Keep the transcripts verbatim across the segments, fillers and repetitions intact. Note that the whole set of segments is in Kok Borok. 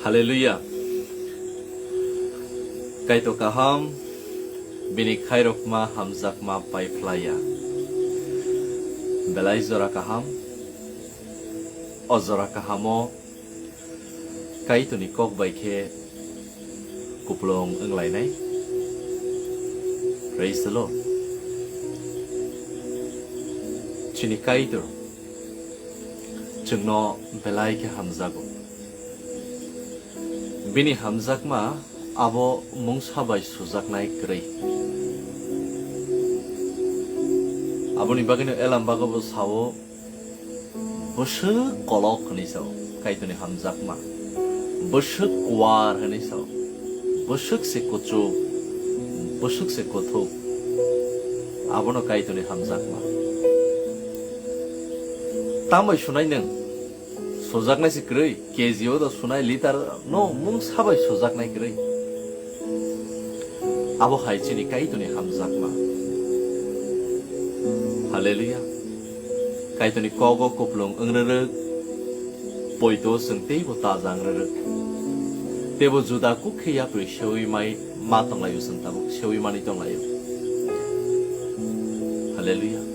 Hallelujah. Kaitor kaham, bini khairokma hamjakma paiphlaiya. Belai jora kaham, o jora kahamo Kaitorni kok bai khe kupulung wnglainai. Praise the Lord. Chini Kaitor chwngno belai khe hamjago. Bini hamjakma abo mungsa bai sujaknai kwrwi. Aboni bagwino Elam bagobo sao, bwswk kolok hwnwi sao, Kaitorni hamjakma. Bwswk kuar hwnwi sao, bwswk se kuchuk, bwswk se kuthuk. Abono Kaitorni hamjakma. Tambai sunai nwng? Sujaknai se kwrwi, K G o da sunai, liter no mungsa bai sujaknai kwrwi. Abo hai chini Kaitorni hamjakma. Hallelujah. Kaitorni kogo kupulung wngrwrwk, poito chwng teibo taja wngrwrwk. Teibo juda kuk khe yapri seui mai ma tonglaio chwng tabuk, seui manwi tonglaio. Hallelujah.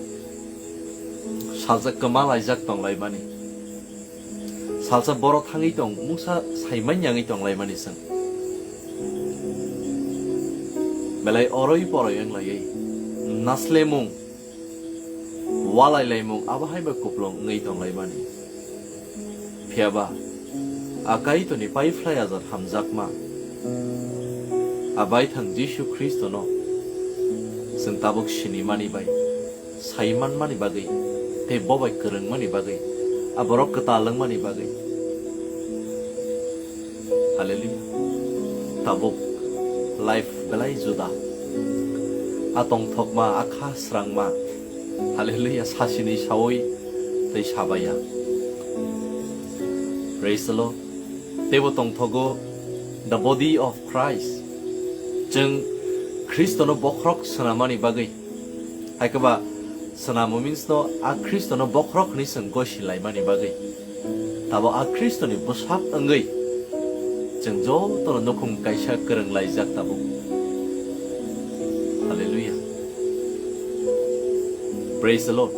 Salsa kwma laijak tonglaimani. Salsa borok thangwi tong, mungsa saimanya wngwi tonglaimani chwng. Belai oroi poroi wnglaiwi naslemung, walailaimung abo hai bai kupulung wngwi tonglaimani. Phiyaba a Kaitorni paiphlai ajat hamjakma, a baithang Jisu Khristono chwng tabuk sinimani bai, sai manmani bagwi tei bo bai kwrwngmani bagwi, a borok kwtal wngmani bagwi. Hallelujah. Tabuk life belai juda. A tongthokma, a kha srangma. Hallelujah. Sasini saui tei sabaya. Praise the Lord. Teibo tongthogo the body of Christ. Chwng Khristono bokhorok swnamani bagwi. Hai khe ba swnamo means no a Khristono bokhorok hwnwi chwng gosi laimani bagwi. Tabo a Khristoni bwsak wngwi chwng jotono nukhung kaisa kwrwng laijak tabuk. Hallelujah. Praise the Lord.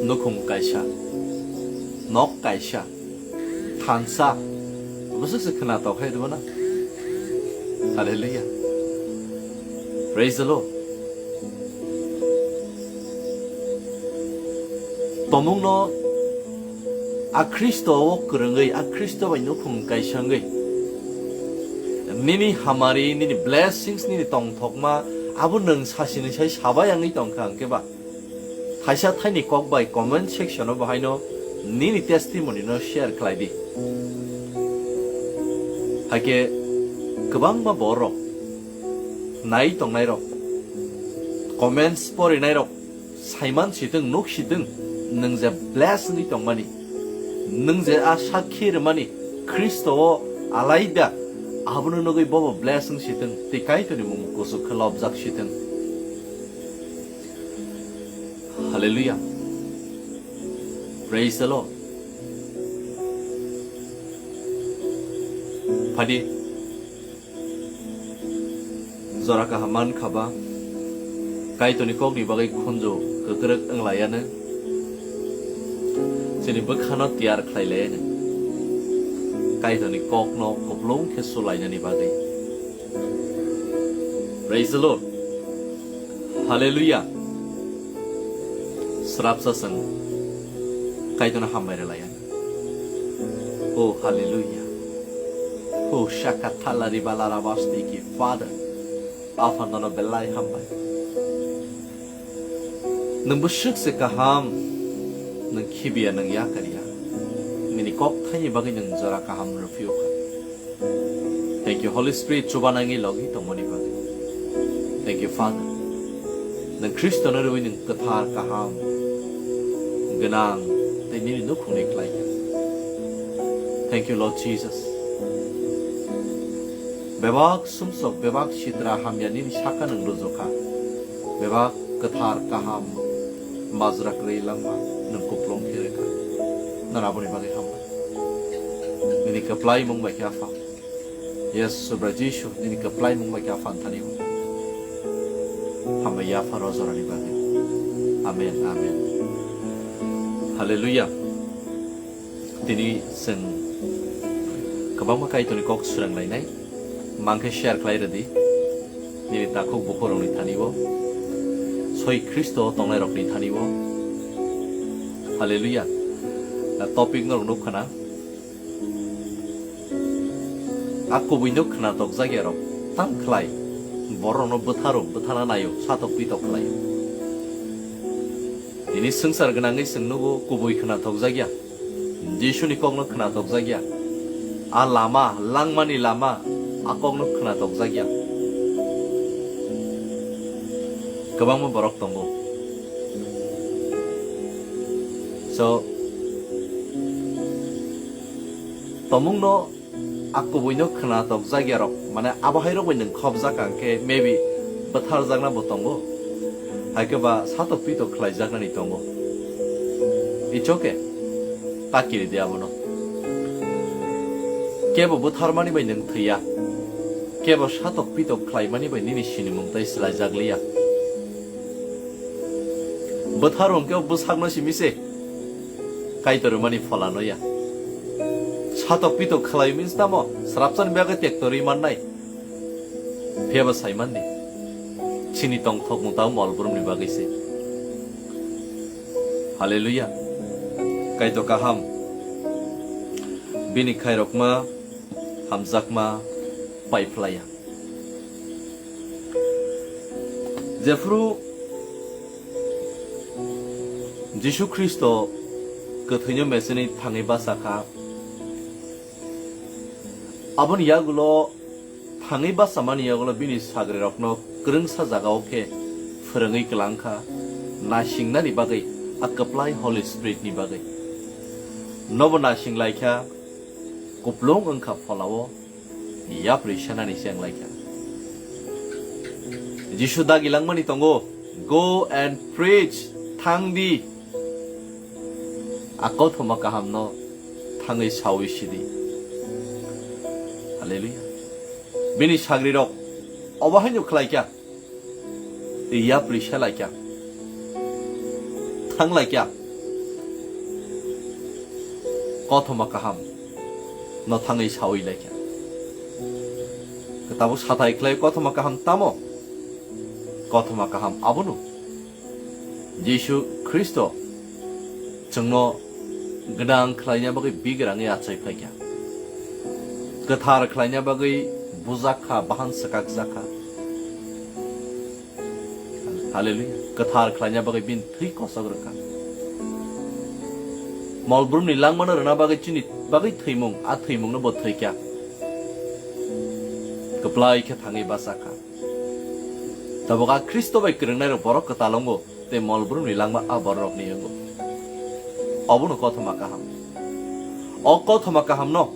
Nukhung kaisa, nok kaisa, thansa. Bwswk se khwna tong khe rwna. Hallelujah. Praise the Lord. Tomungno a Khristo o kwrwngwi, a Khristo bai nukhung kaisa wngwi, nini hamari, nini blessings, nini tongthokma abo nwng sasini sai sabai wngwi tongkha hwnkhe ba. Thaisa thaini kok bai comment section o bahaino nini testimony no share khlai di. Haikhe kwbangma borok, nai tongnai rok, comments porinai rok saiman sitwng, nuk sitwng, nwng je bless wngwi tongmani, nwng je a sakhi rwmani Khristo o alaida, abono nugwi bobo bless wng sitwng, tei Kaitorni mung kuchuk khe lobjak sitwng. Hallelujah. Praise the Lord. Phadi jora kaham mankha ba, Kaitorni kokni bagwi khunju kwkrwk wng laiya nw, chini bwkhano tiyar khlai laiya nw, Kaitorni kokno kupulung khe sulainani bagwi. Praise the Lord. Hallelujah. Srapsa chwng Kaitorno hambai rwlaiya. Oh, hallelujah. Oh, shakatala ribala rabastiki, Father. Aphanono belai hambai. Nwng bwswk se kaham, nwng khibiya, nwng yakarya. Nini kok thaini bagwi nwng jora kaham rwphiyokha. Thank you, Holy Spirit, chubanangwi logi tongmani bagwi. Thank you, Father. Nwng Khristono rwui nwng kwthar, kaham, gwnang, tei nini nukhungni khlaikha. Thank you, Lord Jesus. Bebak sumsok, bebak sitra hamya nini saka nwng rwjokha. Bebak kwthar, kaham, majra kwrwi langma nwng kupulung khe rwkha. Nwng aboni bagwi hambai. Nini kwplai mung bai khe Apha. Yes, Subra Jisu, nini kwplai mung bai khe Apha thani o. Hambai ya Apha rojorani bagwi. Amen, amen. Hallelujah. Tini chwng kwbangma Kaitorni kok swrang lainai. Mang khe share khlai rwdi. Nini takhuk bukhurokni thani o. Soi Khristo tongnairokni thani o. Hallelujah. Na topic norok nuk khna. A kubui no khwnatok jakya rok tam khlai, borok no bwtharo, bwthana naio, satok pitok khlaio. Tini swngchar gwnangwi chwng nugo kubui khwnatok jakya, Jisuni kok no khwnatok jakya, a lama, langmani lama, a kok no khwnatok jakya. Kwbangma borok tongo. So, tomungno a kubuino khwnatok jagyarok, mane abo hairok bai nwng khopjak ang khe maybe bwtharjakna bo tongo, hai khe ba satok pitok khlaijaknani tongo. It's okay, ta kiri di abono. Kebo bwtharmani bai nwng thwiya, kebo satok pitok khlaimani bai nini sinimung tai swlaijak liya. Bwthar wngkhe o bwsakno simi se Kaitor rwmani phola no ya. Satok pitok khlai means tamo? Srapsani bagwi tekto rwi mannai. Phiyaba sai man di. Chini tongthokmung tamo mol brumni bagwi se. Hallelujah. Kaitor kaham. Bini khairokma hamjakma pai phlaiya. Jephru Jisu Khristo kwthwino meseni thangwi bachakha, aboni yagulo thangwi bachamani yagulo bini sagrirokno kwrwngsa jagao khe phwrwngwi kwlangkha, nasingnani bagwi a kwplai Holy Spirit ni bagwi. Nobo nasing laikha, kuplung wngkha pholao, yapri sanani cheng laikha. Jisu dagi langmani tongo, "Go and preach," thang di. A kothoma kahamno thangwi sawi sidi. Hallelujah. Bini sagrirok obo haino khlaikha. Yapri se laikha, thang laikha, kothoma kaham no thangwi sawi laikha. Tabuk sathai khlai kothoma kaham tamo? Kothoma kaham abono Jisu Khristo chwngno gwnang khlaina bagwi bigrangwi achai phaikha, kwthar khlaina bagwi bujak kha, bahan swkak jak kha. Hallelujah. Kwthar khlaina bagwi bini thwi kosok rwkha. Mol brumni langmano rwna bagwi chini bagwi thwimung, a thwimungno bo thwikha. Kwplai khe thangwi bachakha. Tabuk a Khristo bai kwrwngnairok borok kwtal wngo, tei mol brumni langma a bororokni wngo. Obono kothoma kaham. O kothoma kahamno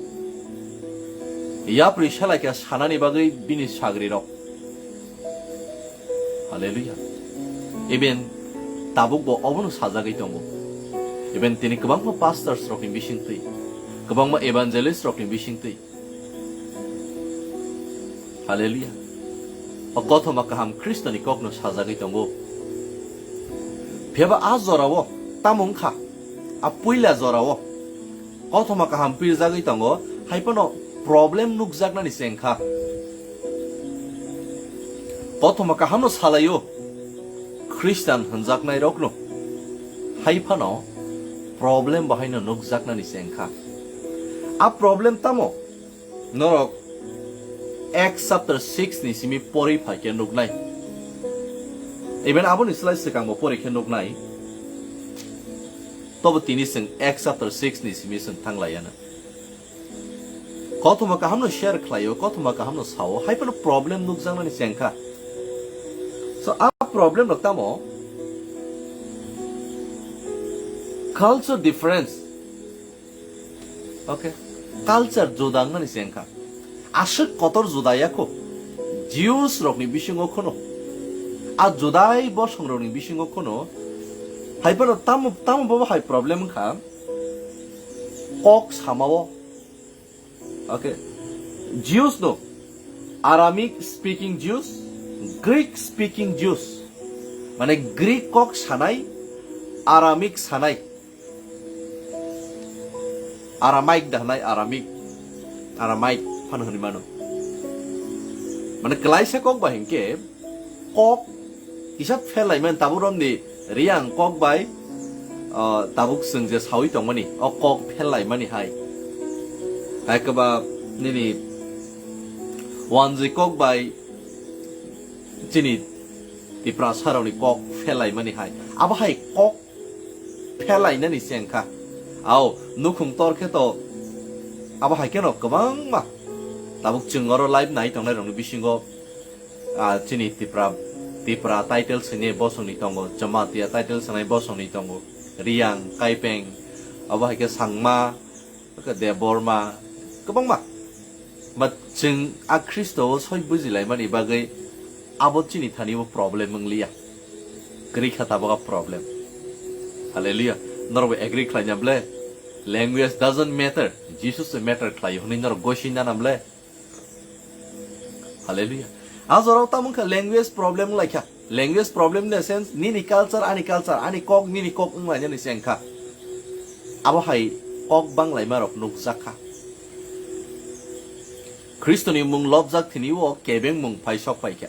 yapri selai khe sanani bagwi bini sagrirok. Hallelujah. Even tabuk bo obono sajagwi tongo. Even tini kwbangma pastors rokni bisingtwi, kwbangma evangelist rokni bisingtwi. Hallelujah. O kothoma kaham Khristoni kokno sajagwi tongo. Phiyaba a jorao tamo wngkha? A puila jorao kothoma kaham pirjagwi tongo, hai phano problem nukjaknani se wngkha. Kothoma kahamno salaio Khristan hwnjaknairokno, hai phano problem bahaino nukjaknani se wngkha. A problem tamo? Norok Acts chapter six ni simi porwi phai khe nuknai. Even aboni slai swkang bo porwi khe nuknai. Tobo tini chwng Acts chapter six ni simi chwng thang lai ano. Kothoma kahamno share khlaio, kothoma kahamno sao, hai phano problem nukjaknani se wngkha. So, a problem rok tamo? Culture difference. Okay. Culture juda wngnani se wngkha. Aswk kotor juda ya kho. Jews rokni bisingo khono. A Judai bosong rokni bisingo khono. Hai phano tamo, tamo bobo hai problem wngkha. Kok samao. Okay. Jews no, Aramaic speaking Jews, Greek speaking Jews. Mane Greek kok sanai, Aramaic sanai. Aramaic da hanai, Aramaic. Aramaic phan hwnwi mano. Mane klaisa kok ba hinkhe kok kisa phelai man tabuk romni Riang kok bai, ah, tabuk chwng je sawi tongmani, o kok phelai mani hai. Hai khe ba nini wanjwi kok bai chini Tiprasa rokni kok phelai mani hai. Abo hai kok phelai nani se wngkha. Ao, nukhung tor khe to abo hai kheno kwbangma tabuk chwng oro live nai tongnai rokni bisingo, ah, chini Tipra, Tipra title swngnai bosongni tongo, Jamatia title swngnai bosongni tongo, Riang, Kaipeng, abo hai khe Sangma, Debbarma, kwbangma. But chwng a Khristo o soi bujilaimani bagwi abo chini thani bo problem wngliya. Kwrwi kha tabok a problem. Hallelujah. Norok bo agree khlaina ble? Language doesn't matter. Jesus se matter khlaio hwnwi norok gosina na ble? Hallelujah. A jorao tamo wngkha language problem wnglaikha. Language problem in the sense, nini culture, ani culture, ani kok, nini kok wnglainani se wngkha. Abo hai kok banglaima rok nukjakha. Khristoni mung lobjak thini o kebeng mung phai sok phaikha.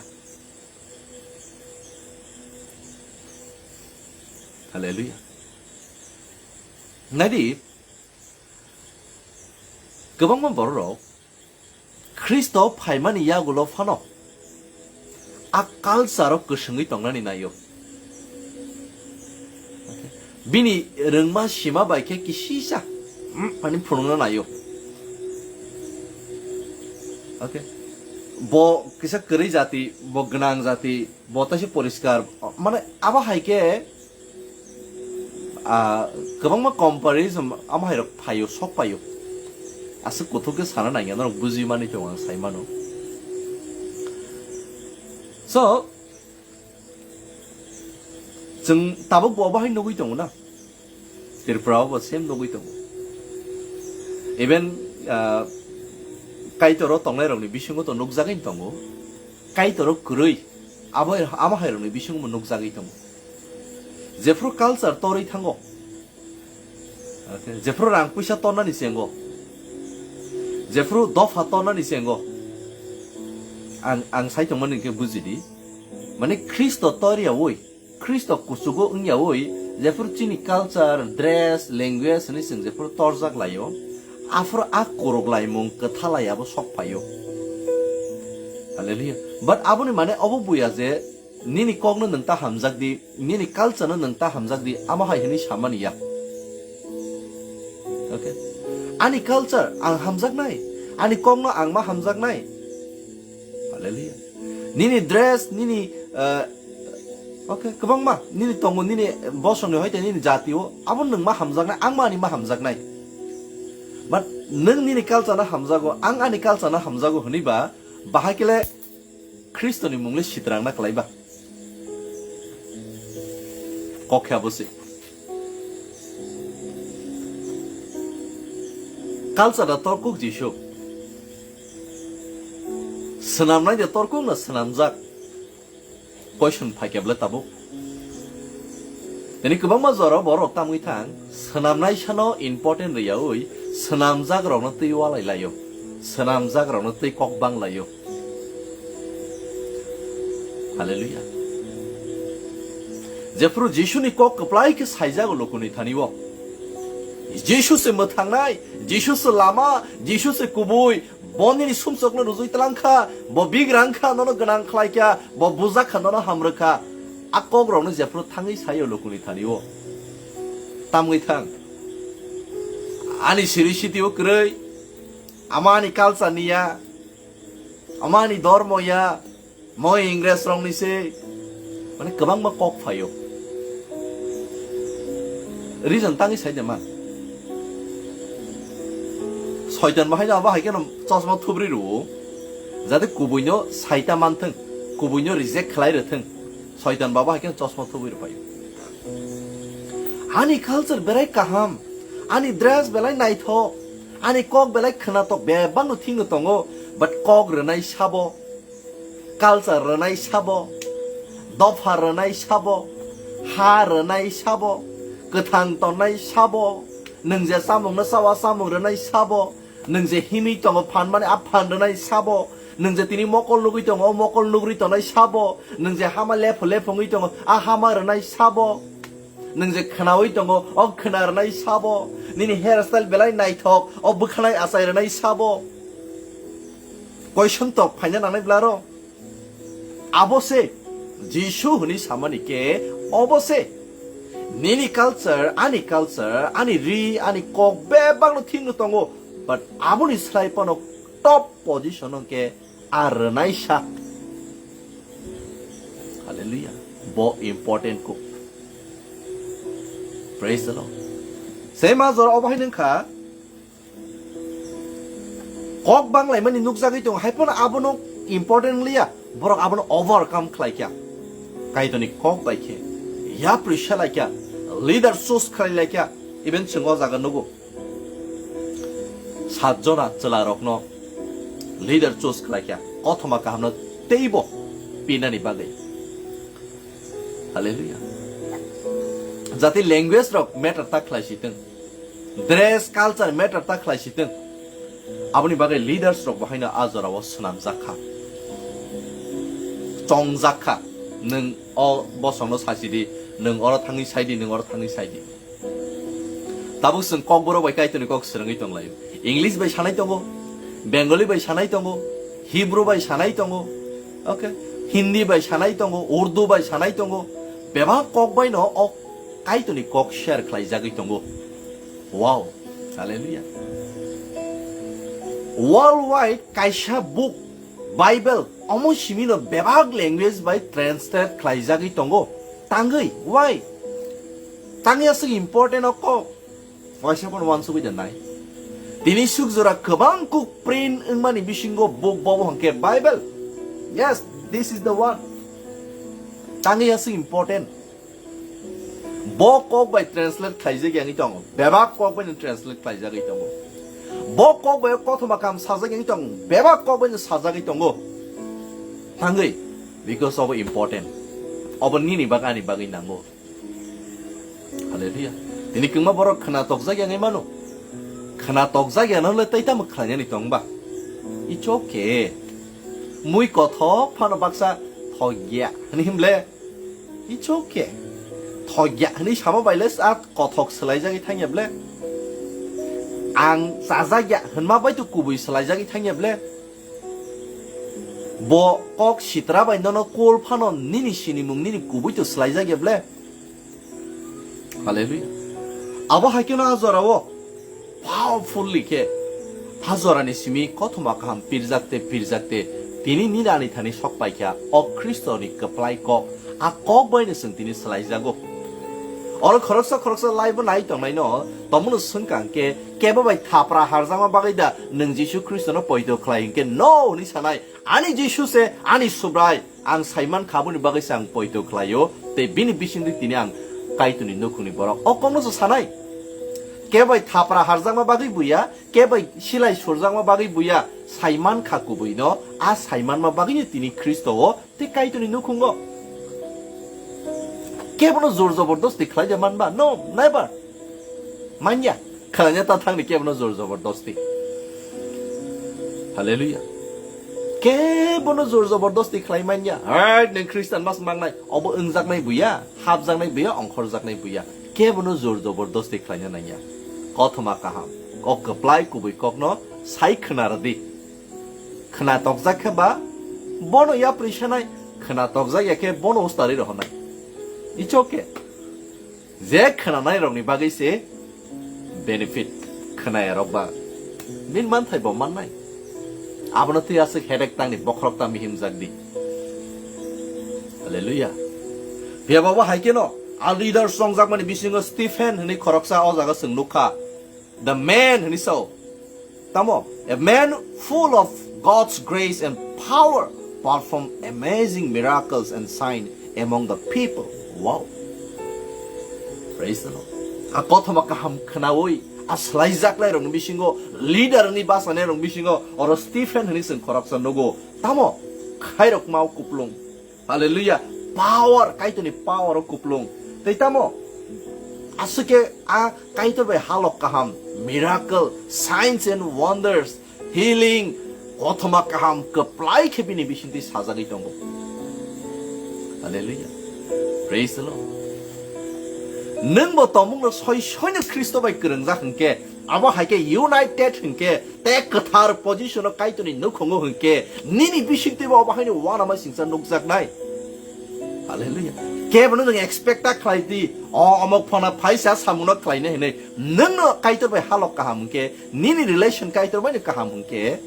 Hallelujah. Naidi, kwbangma bororok Khristo phaimani yagulo phano a culture o kwswngwi tongnani naio. Bini rwngma sima bai khe kisisa, mm, ani phunukna naio. Okay. Bo kisa kwrwi jati, bo gwnang jati, bo taisa poriskar, mane abo hai khe Ah, kwbangma comparison amo hai rok phaio, sok paio. Aswk kuthuk khe sana nangya, norok buji mani tongo ang sai mano. So, chwng tabuk bo bahai nugui tongo na? Tripura o bo same nugui tongo. Even, ah, Kaitor o tongnai rokni bisingo to nukjagwi tongo. Kaitor o kwrwi abo, amo hai rokni bisingo bo nukjagwi tongo. Jephru culture torwi thango. Okay, jephru rang puisa tornani chengo. Jephru dopha tornani chengo. Ang, ang sai tongmani hwnkhe bujidi. Mane Khristo toryawi, Khristo kuchugo wngyawi, jephru chini culture, dress, language hwnwi chwng jephru torjak laio, aphuru a kuruk laimung kwthalai abo sok phaio. Hallelujah. But aboni mane obo buya je, nini kokno nwng ta hamjak di, nini culture-no nwng ta hamjak di, amo hai hwnwi samani ya. Okay? Ani culture ang hamjaknai, ani kokno ang ma hamjaknai. Hallelujah. Nini dress, nini, eh, okay, kwbangma, nini tongo, nini bosongni hoite nini jatio, abo nwng ma hamjaknai, ang ma ani ma hamjaknai. But nwng nini culture-no hamjago, ang ani culture-no hamjago hwnwi ba, bahai kele Khristoni mungli sitrangna kwlaiba. Kok khe abo se. Culture da torkuk Jisu. Swnamnai de torkuk na swnamjak. Question phaikhe bwle tabuk. Tini kwbangma jora borok tamwi thang, swnamnai sano important rwyawi, swnamjak rokno twi walai laio, swnamjak rokno twi kok bang laio. Hallelujah. Jephru Jisuni kok kwplai khe saijago lukuni thani o. Jisu se mwthangnai, Jisu se lama, Jisu se kubui, bo nini sumsokno rujui tlangkha, bo bigrangkha, nono gwnang khlaikha, bo bujakha, nono hamrwkha. A kokrokno jephru thangwi saio lukuni thani o. Tamwi thang. Ani siri sitio kwrwi, ama ani culture ni ya, ama ani dormo ya, Mo Ingres rokni se, mane, kwbangma kok phaio. Reason tangwi sai de man. Soitan bahai no abo hai kheno chosma thubri rwo. Jate kubuino saita manthwng, kubuino reject khlai rwthwng. Soitan baba hai kheno chosma thubri rw phaio. Ani culture berai kaham, ani dress belai naithok, Ani kok belai khwnatok bebakno thikno tongo, but kok rwnai sabo, culture rwnai sabo, dopha rwnai sabo, ha rwnai sabo, kwthang tonnai sabo, nwng je chamungno chawa chamung rwnai sabo, nwng je himwi tongo phan mani a phan rwnai sabo, nwng je tini mokol nugwi tongo o mokol nugri tongnai sabo, nwng je hama lepho lephongwi tongo a hama rwnai sabo. Nwng je khwnawi tongo, o khwna rwnai sabo. Nini hairstyle belai naithok, o bwkhanai achai rwnai sabo. Koisong tok phaina nangnai bwlaro. Abo se Jisu hwnwi samani khe obo se. Nini culture, ani culture, ani ri, ani kok bebakno thikno tongo. But aboni slai phano top position hwnkhe a rwnaisa. Hallelujah. Bo important kuk. Praise the Lord. Same as obo hai nung kha. Kok banglaimani nukjagwi tongo. Hai phano abono important liya. Borok abono overcome khlai kha. Kaitorni kok bai khe. Yapri selai kha. Leader choose khlai lai kha. Even chwng o jaga nugo. Sat jona chwlarokno leader choose khlai kha, kothoma kahamno teibo pinani bagwi. Hallelujah. Jati language rok matter ta khlai sitwng, dress culture matter ta khlai sitwng, aboni bagwi leaders rok bo haino a jorao swnamjak kha, chongjak kha. Nwng o bosongno sasidi, nwng oro thangwi saidi, nwng oro thangwi saidi. Tabuk chwng kokborok bai Kaitorni kok swrwngwi tonglaio. English bai sanai tongo, Bengali bai sanai tongo, Hebrew bai sanai tongo, okay, Hindi bai sanai tongo, Urdu bai sanai tongo. Bebak kok baino o Kaitorni kok share khlaijagwi tongo. Wow, hallelujah. Worldwide kaisa book Bible omo simino bebak language bai translate khlaijagwi tongo. Tangwi, why? Tangwi aswk important o kok? Waisa phano uansugwi da nai. Tini suk jora kwbang kuk print wngmani bisingo book bobo hwnkhe Bible. Yes, this is the one. Tangwi aswk important. Bo kok bai translate khlaijak yangwi tongo. Bebak kok bai translate khlaijagwi tongo. Bo kok bai kothoma kam sajak yangwi tongo. Bebak kok bai sajagwi tongo. Tangwi, because obo important. Obo nini bak ani bagwi nango. Hallelujah. Tini kwma borok khwna tokjak yangwi mano. Khwna tokjak yano le tei tamo khlainani tongba. It's okay. Mui kothok phano baksa thokya hwnwi himle. It's okay. Thokya hwnwi sama bai le a kothok swlaijagwi thangya ble. Ang chajakya hwnma bai to kubui swlaijagwi thangya ble. Bo kok sitra bai nono kol phano nini sinimung nini kubui to swlaijagya ble. Hallelujah. Abo hai kheno a jorao powerfully khe a jorani simi kothoma kaham pirjakte pirjakte tini nini ani thani sok paikha o Khristoni kwplai kok, a kok baino chwng tini swlaijago. Oro khoroksa khoroksa live-o nai tongnaino tomono swngkang khe kebo bai thapra harjakma bagwi da nwng Jisu Khristono poito khlai hinkhe no hwnwi sanai, ani Jisu se ani Subrai. Ang saiman kha, aboni bagwi se ang poito khlaio, tei bini bisingtwi tini ang Kaitorni nukhungni borok. O kokno se sanai. Kebai thapra harjakma bagwi buya, kebai silai surjakma bagwi buya, saiman kha kubuino, a saimanma bagwino tini Khristo o tei Kaitorni nukhungo. Kebono jor jobordosti khlai de manba? No, never. Manya. Khlaina ta thangni kebono jor jobordosti. Hallelujah. Kebono jor jobordosti khlai manya. Hai, nwng Christian mas mangnai. Obo wngjaknai buya, hapjaknai buya, ongkhorjaknai buya. Kebono jor jobordosti khlaina nangya. Kothoma kaham. Kok kwplai kubui kokno sai khwna rwdi. Khwna tokjak khe ba bono yapri sanai. Khwna tokjak ya khe bono ustari rohornai. It's okay. Je khwnanai rokni bagwi se benefit, khwnaya rok ba min manthai bo mannai. Abono twi aswk headache tangni bokhorok ta mihimjak di. Hallelujah. Phiya babo hai kheno a leader songjakmani bisingo Stephen hwnwi khoroksa o jaga chwng nukha. The man hwnwi sao. Tamo, a man full of God's grace and power performed amazing miracles and sign among the people. Wow. Praise the Lord. A kothoma kaham khnaui, A swlaijaknairokni bisingo, leader wngwi bachanairokni bisingo oro Stephen hwnwi chwng khoroksa nugo. Tamo khairokma o kuplung. Hallelujah. Power, Kaitorni power o kuplung. Tei tamo aswk khe a Kaitor bai halok kaham, miracle, signs and wonders, healing, kothoma kaham kwplai khe bini bisingtwi sajagwi tongo. Hallelujah. Praise the Lord. Nwng bo tongmungno soi soino Khristo bai kwrwngjak hwnkhe, abo hai khe united hwnkhe, tei kwthar position o Kaitorni nukhungo hwnkhe, nini bisingtwi bo abo haino uanama singcha nukjaknai. Hallelujah. Kebono nwng expect ta khlai di, o omok phana phaisa samungno khlainai hinwi. Nwngno Kaitor bai halok kaham hwnkhe, nini relation Kaitor baino kaham hwnkhe,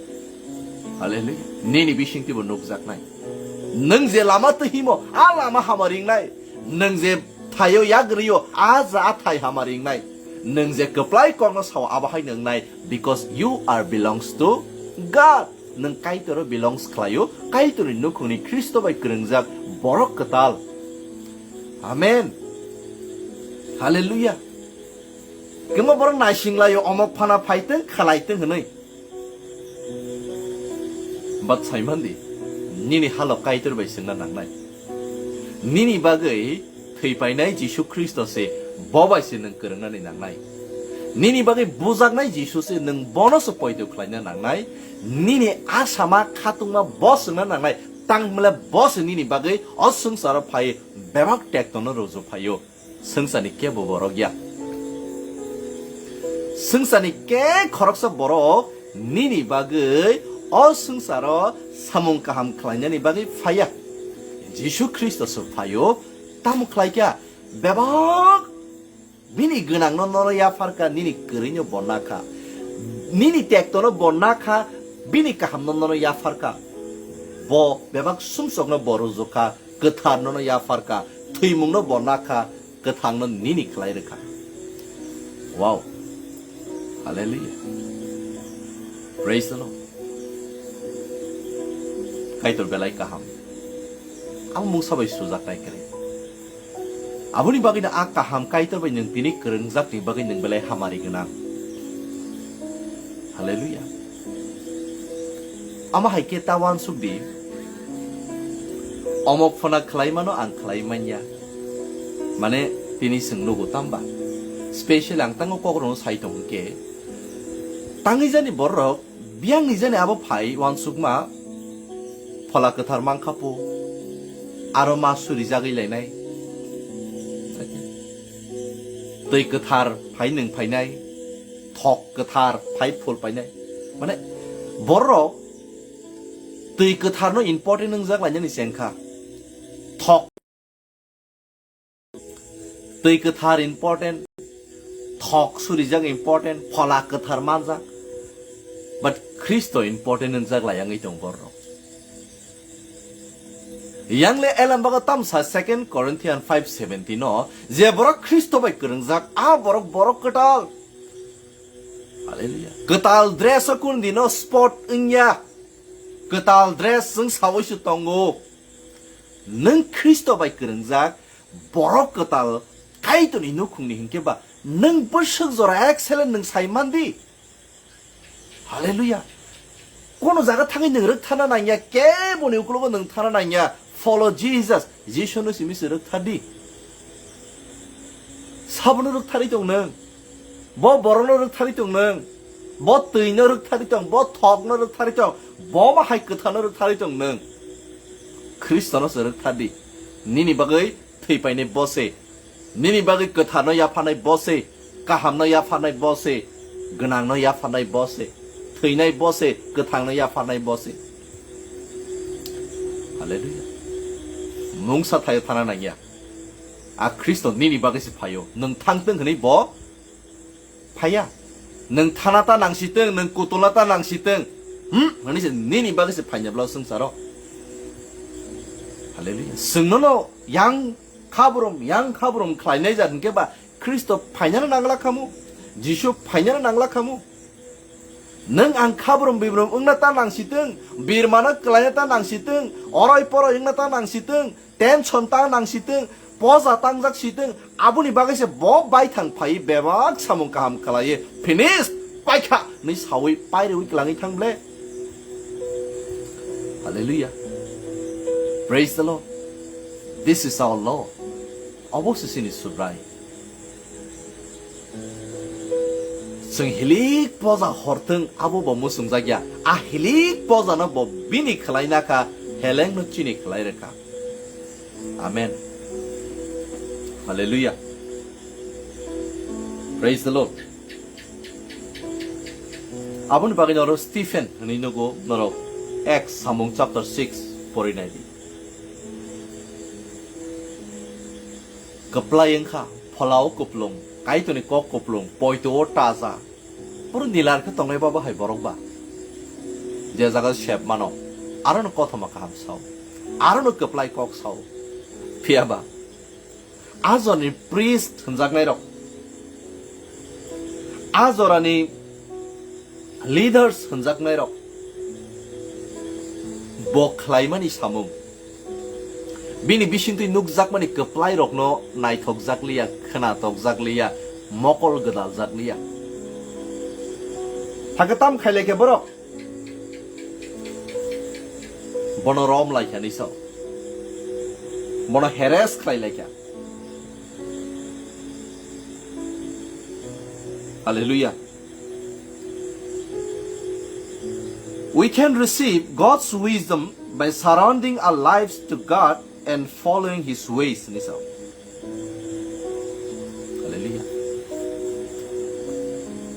hallelujah, nini bisingtwi bo nukjaknai. Nwng je lama twi himo, a lama hama ringnai. Nwng je thaio yak rio, a ja a thai hama ringnai. Nwng je kwplai kokno sao, abo hai nwngnai, because you are belongs to God. Nwng Kaitor belongs khlaio, Kaitorni nukhungni Khristo bai kwrwngjak borok kwtal. Amen. Hallelujah. Kemo borok naising laio, omok phana phaitwng, khalaitwng hwnwi. But saimandi, nini halok Kaitor bai swngna nangnai. Nini bagwi thwi painai Jisu Khristo se, bo bai se nwng kwrwngnani nangnai. Nini bagwi bujaknai Jisu se, nwng bono se poito khlaina nangnai. Nini asama khatungma bo swngna nangnai. Tangmile bo se nini bagwi o swngcharo phai bebak tektono ruju phaio. Swngcharni kebo borok ya. Swngcharni khe khoroksa borok nini bagwi o swngcharo samung kaham khlainani bagwi phaiya. Jisu Khristo se phaio, tamo khlaikha? Bebak bini gwnangno nono yapharkha, nini kwrwino bo nakha, nini tektono bo nakha, bini kahamno nono yapharkha. Bo bebak sumsokno bo rujukha, kwtharno no yapharkha, thwimungno bo nakha, kwthangno nini khlai rwkha. Wow. Hallelujah. Praise the Lord. Kaitor belai kaham. Amo mungsa bai sujaknai kwrwi. Aboni bagwino a kaham Kaitor bai nwng tini kwrwngjakni bagwi nwng belai hamari gwnang. Hallelujah. Amo hai khe ta uansuk di, omok phano khlai mano, ang khlai manya. Mane tini chwng nugo tamba? Special ang tango kok rwno sai tong hwnkhe, tangwi jani borok, biyang ni jani abo phai uansukma, phola kwthar mankha po, aro ma surijagwi lainai. Twi kwthar phai nwng phainai, thok kwthar phai phul painai. Mane borok twi kwtharno important wngjak lainani chengkha. Thok, twi kwthar important, thok surijak important, phola kwthar manjak. But Khristo important wngjak lai wngwi tong borok. Yang le elam bago tamsa Second Corinthian five seventeen no, je borok Khristo bai kwrwngjak, a borok borok kwtal. Hallelujah. Kwtal dress o kun dino spot wngya. Kwtal dress chwng sawi se tongo. Nwng Khristo bai kwrwngjak, borok kwtal, Kaitorni nukhungni hinkhe ba nwng bwswk jora excellent nwng sai mandi. Hallelujah. Kono jaga thangwi nwng rwktharna nangya, keboni ukologo nwng thana nangya. Follow Jesus. Jisuno simi se rwkthardi. Sabono rwktharwi tong nwng. Bo borokno rwktharwi tong nwng. Bo twino rwktharwi tong, bo thokno rwktharwi tong, bo ma hai kwthano rwktharwi tong nwng. Khristono se rwkthardi. Nini bagwi thwi painai bo se. Nini bagwi kwtharno yapharnai bo se, kahamno yapharnai bo se, gwnangno yapharnai bo se, thwinai bo se, kwthangno yapharnai bo se. Hallelujah. Mungsa thaio thana nangya. A Khristo nini bagwi se phaio. Nwng thangtwng hwnwi bo phaiya. Nwng thana ta nangsitwng, nwng kutulna ta nangsitwng. Hmm? Hwnwi se nini bagwi se phaina bwlao swngcharo. Hallelujah. Chwngno no yang khabrum, yang khabrum khlainai jat hinkhe ba Khristo phainano nangla khamu, Jisu phainano nangla khamu. Nwng ang khabrum bibrum wngna ta nangsitwng, birmano kwlaina ta nangsitwng, oroi poroi wngna ta nangsitwng, tension ta nangsitwng, poja tangjak sitwng, aboni bagwi se bo baithang phaiwi bebak samung kaham khlaiwi, "Finish! Paikha!" hwnwi sawi pairwi klangwi thang ble. Hallelujah. Praise the Lord. This is our Lord. Obo se chini Subrai. Chwng hilik poja horthwng abo bo muchungjakya. A hilik pojano bo bini khlaina kha, helengno chini khlai rwkha. Amen. Hallelujah. Praise the Lord. Aboni bagwi norok Stephen hwnwi nugo, norok Acts samung chapter six pori naidi. Kwplai wngkha, pholao kuplung, Kaitorni kok kuplung, poito-o taja. Boro nilar khe tongnai ba bahai borok ba? Je jaga sep mano, arono kothoma kaham sao, arono kwplai kok sao. Phiya ba? A jorani priest hwnjaknairok, a jorani leaders hwnjaknairok, bo khlaimani samung, bini bisingtwi nukjakmani kwplairokno naithokjakliya, khwnatokjakliya, mokol gwdaljakliya. Hakhe tam khailai khe borok? Bono rom laikha ni sao. Bono harass khlai laikha. Hallelujah. We can receive God's wisdom by surrendering our lives to God and following His ways, ni sao. Hallelujah.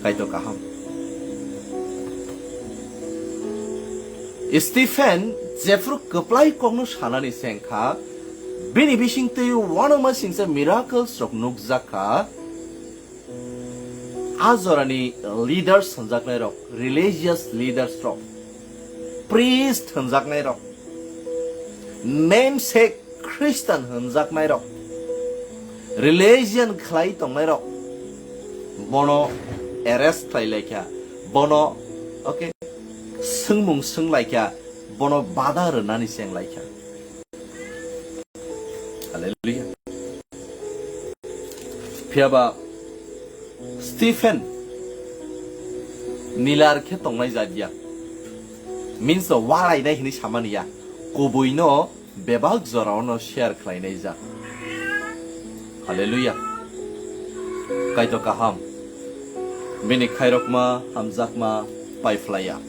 Kaitor kaham. Stephen jephru kwplai kokno sanani se wngkha, bini bisingtwi uanama singcha miracles rok nukjak kha. A jorani leaders hwnjaknairok, religious leaders rok, priest hwnjaknairok, namesake Christian hwnjaknairok, religion khlai tongnairok, bono arrest khlai laikha, bono, okay, swngmung swng laikha, bono bada rwnani cheng laikha. Hallelujah. Phiya ba Stephen nilar khe tongnai jat ya. Means walainai hwnwi samani ya. Kubuino bebak jorao no share khlainai jat. Hallelujah. Kaitor kaham. Bini khairokma, hamjakma, paiphlaiya.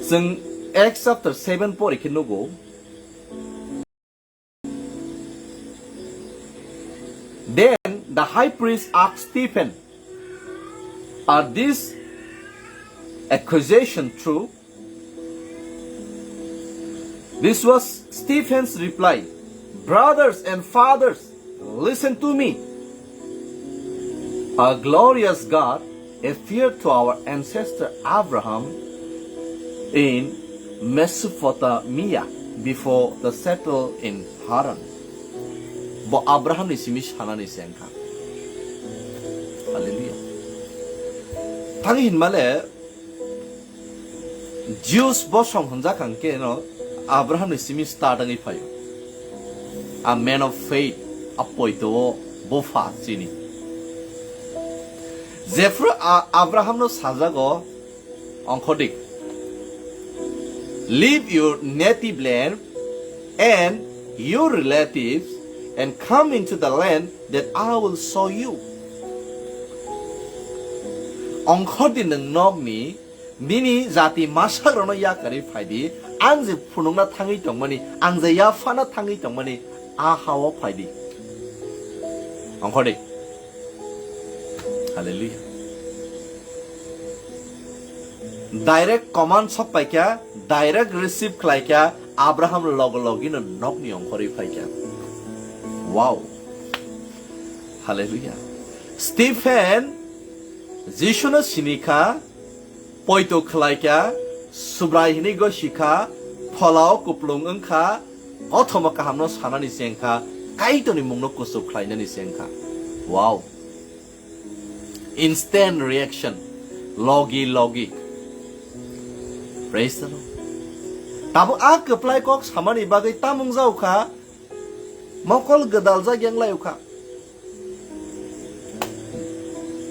Chwng Acts chapter seven pori khe nugo. Then the high priest asked Stephen, "Are these accusation true?" This was Stephen's reply, "Brothers and fathers, listen to me. A glorious God appeared to our ancestor Abraham in Mesopotamia before the settle in Haran." Bo Abraham ni simi sanani se wngkha. Hallelujah. Thang hinmale Jews bosong hwnjak ang khe no Abraham ni simi start wngwi phaio. A man of faith, a poito o bupha chini. Jephru a-, Abraham no sajago, ongkhodik, "Leave your native land and your relatives and come into the land that I will show you." Ongkhordi nwng nokni, nini jati masakrokno yakarwi phaidi, ang je phunukna thangwi tongmani, ang je yaphana thangwi tongmani, a hao phaidi. Ongkhordi. Hallelujah. Direct command sok paikha, direct receive khlaikha, Abraham logo logino nokni ongkhorwi phaikha. Wow. Hallelujah. Stephen Jisuno sinikha, poito khlaikha, Subrai hinwi gosikha, pholao kuplung wngkha, kothoma kahamno sanani chengkha, Kaitorni mungno kuchuk khlainani chengkha. Wow. Instant reaction. Logi logi. Praise the Lord. Tabuk a kwplai kok samani bagwi tamung jaukha, Mokol gwdaljak yang lai kha.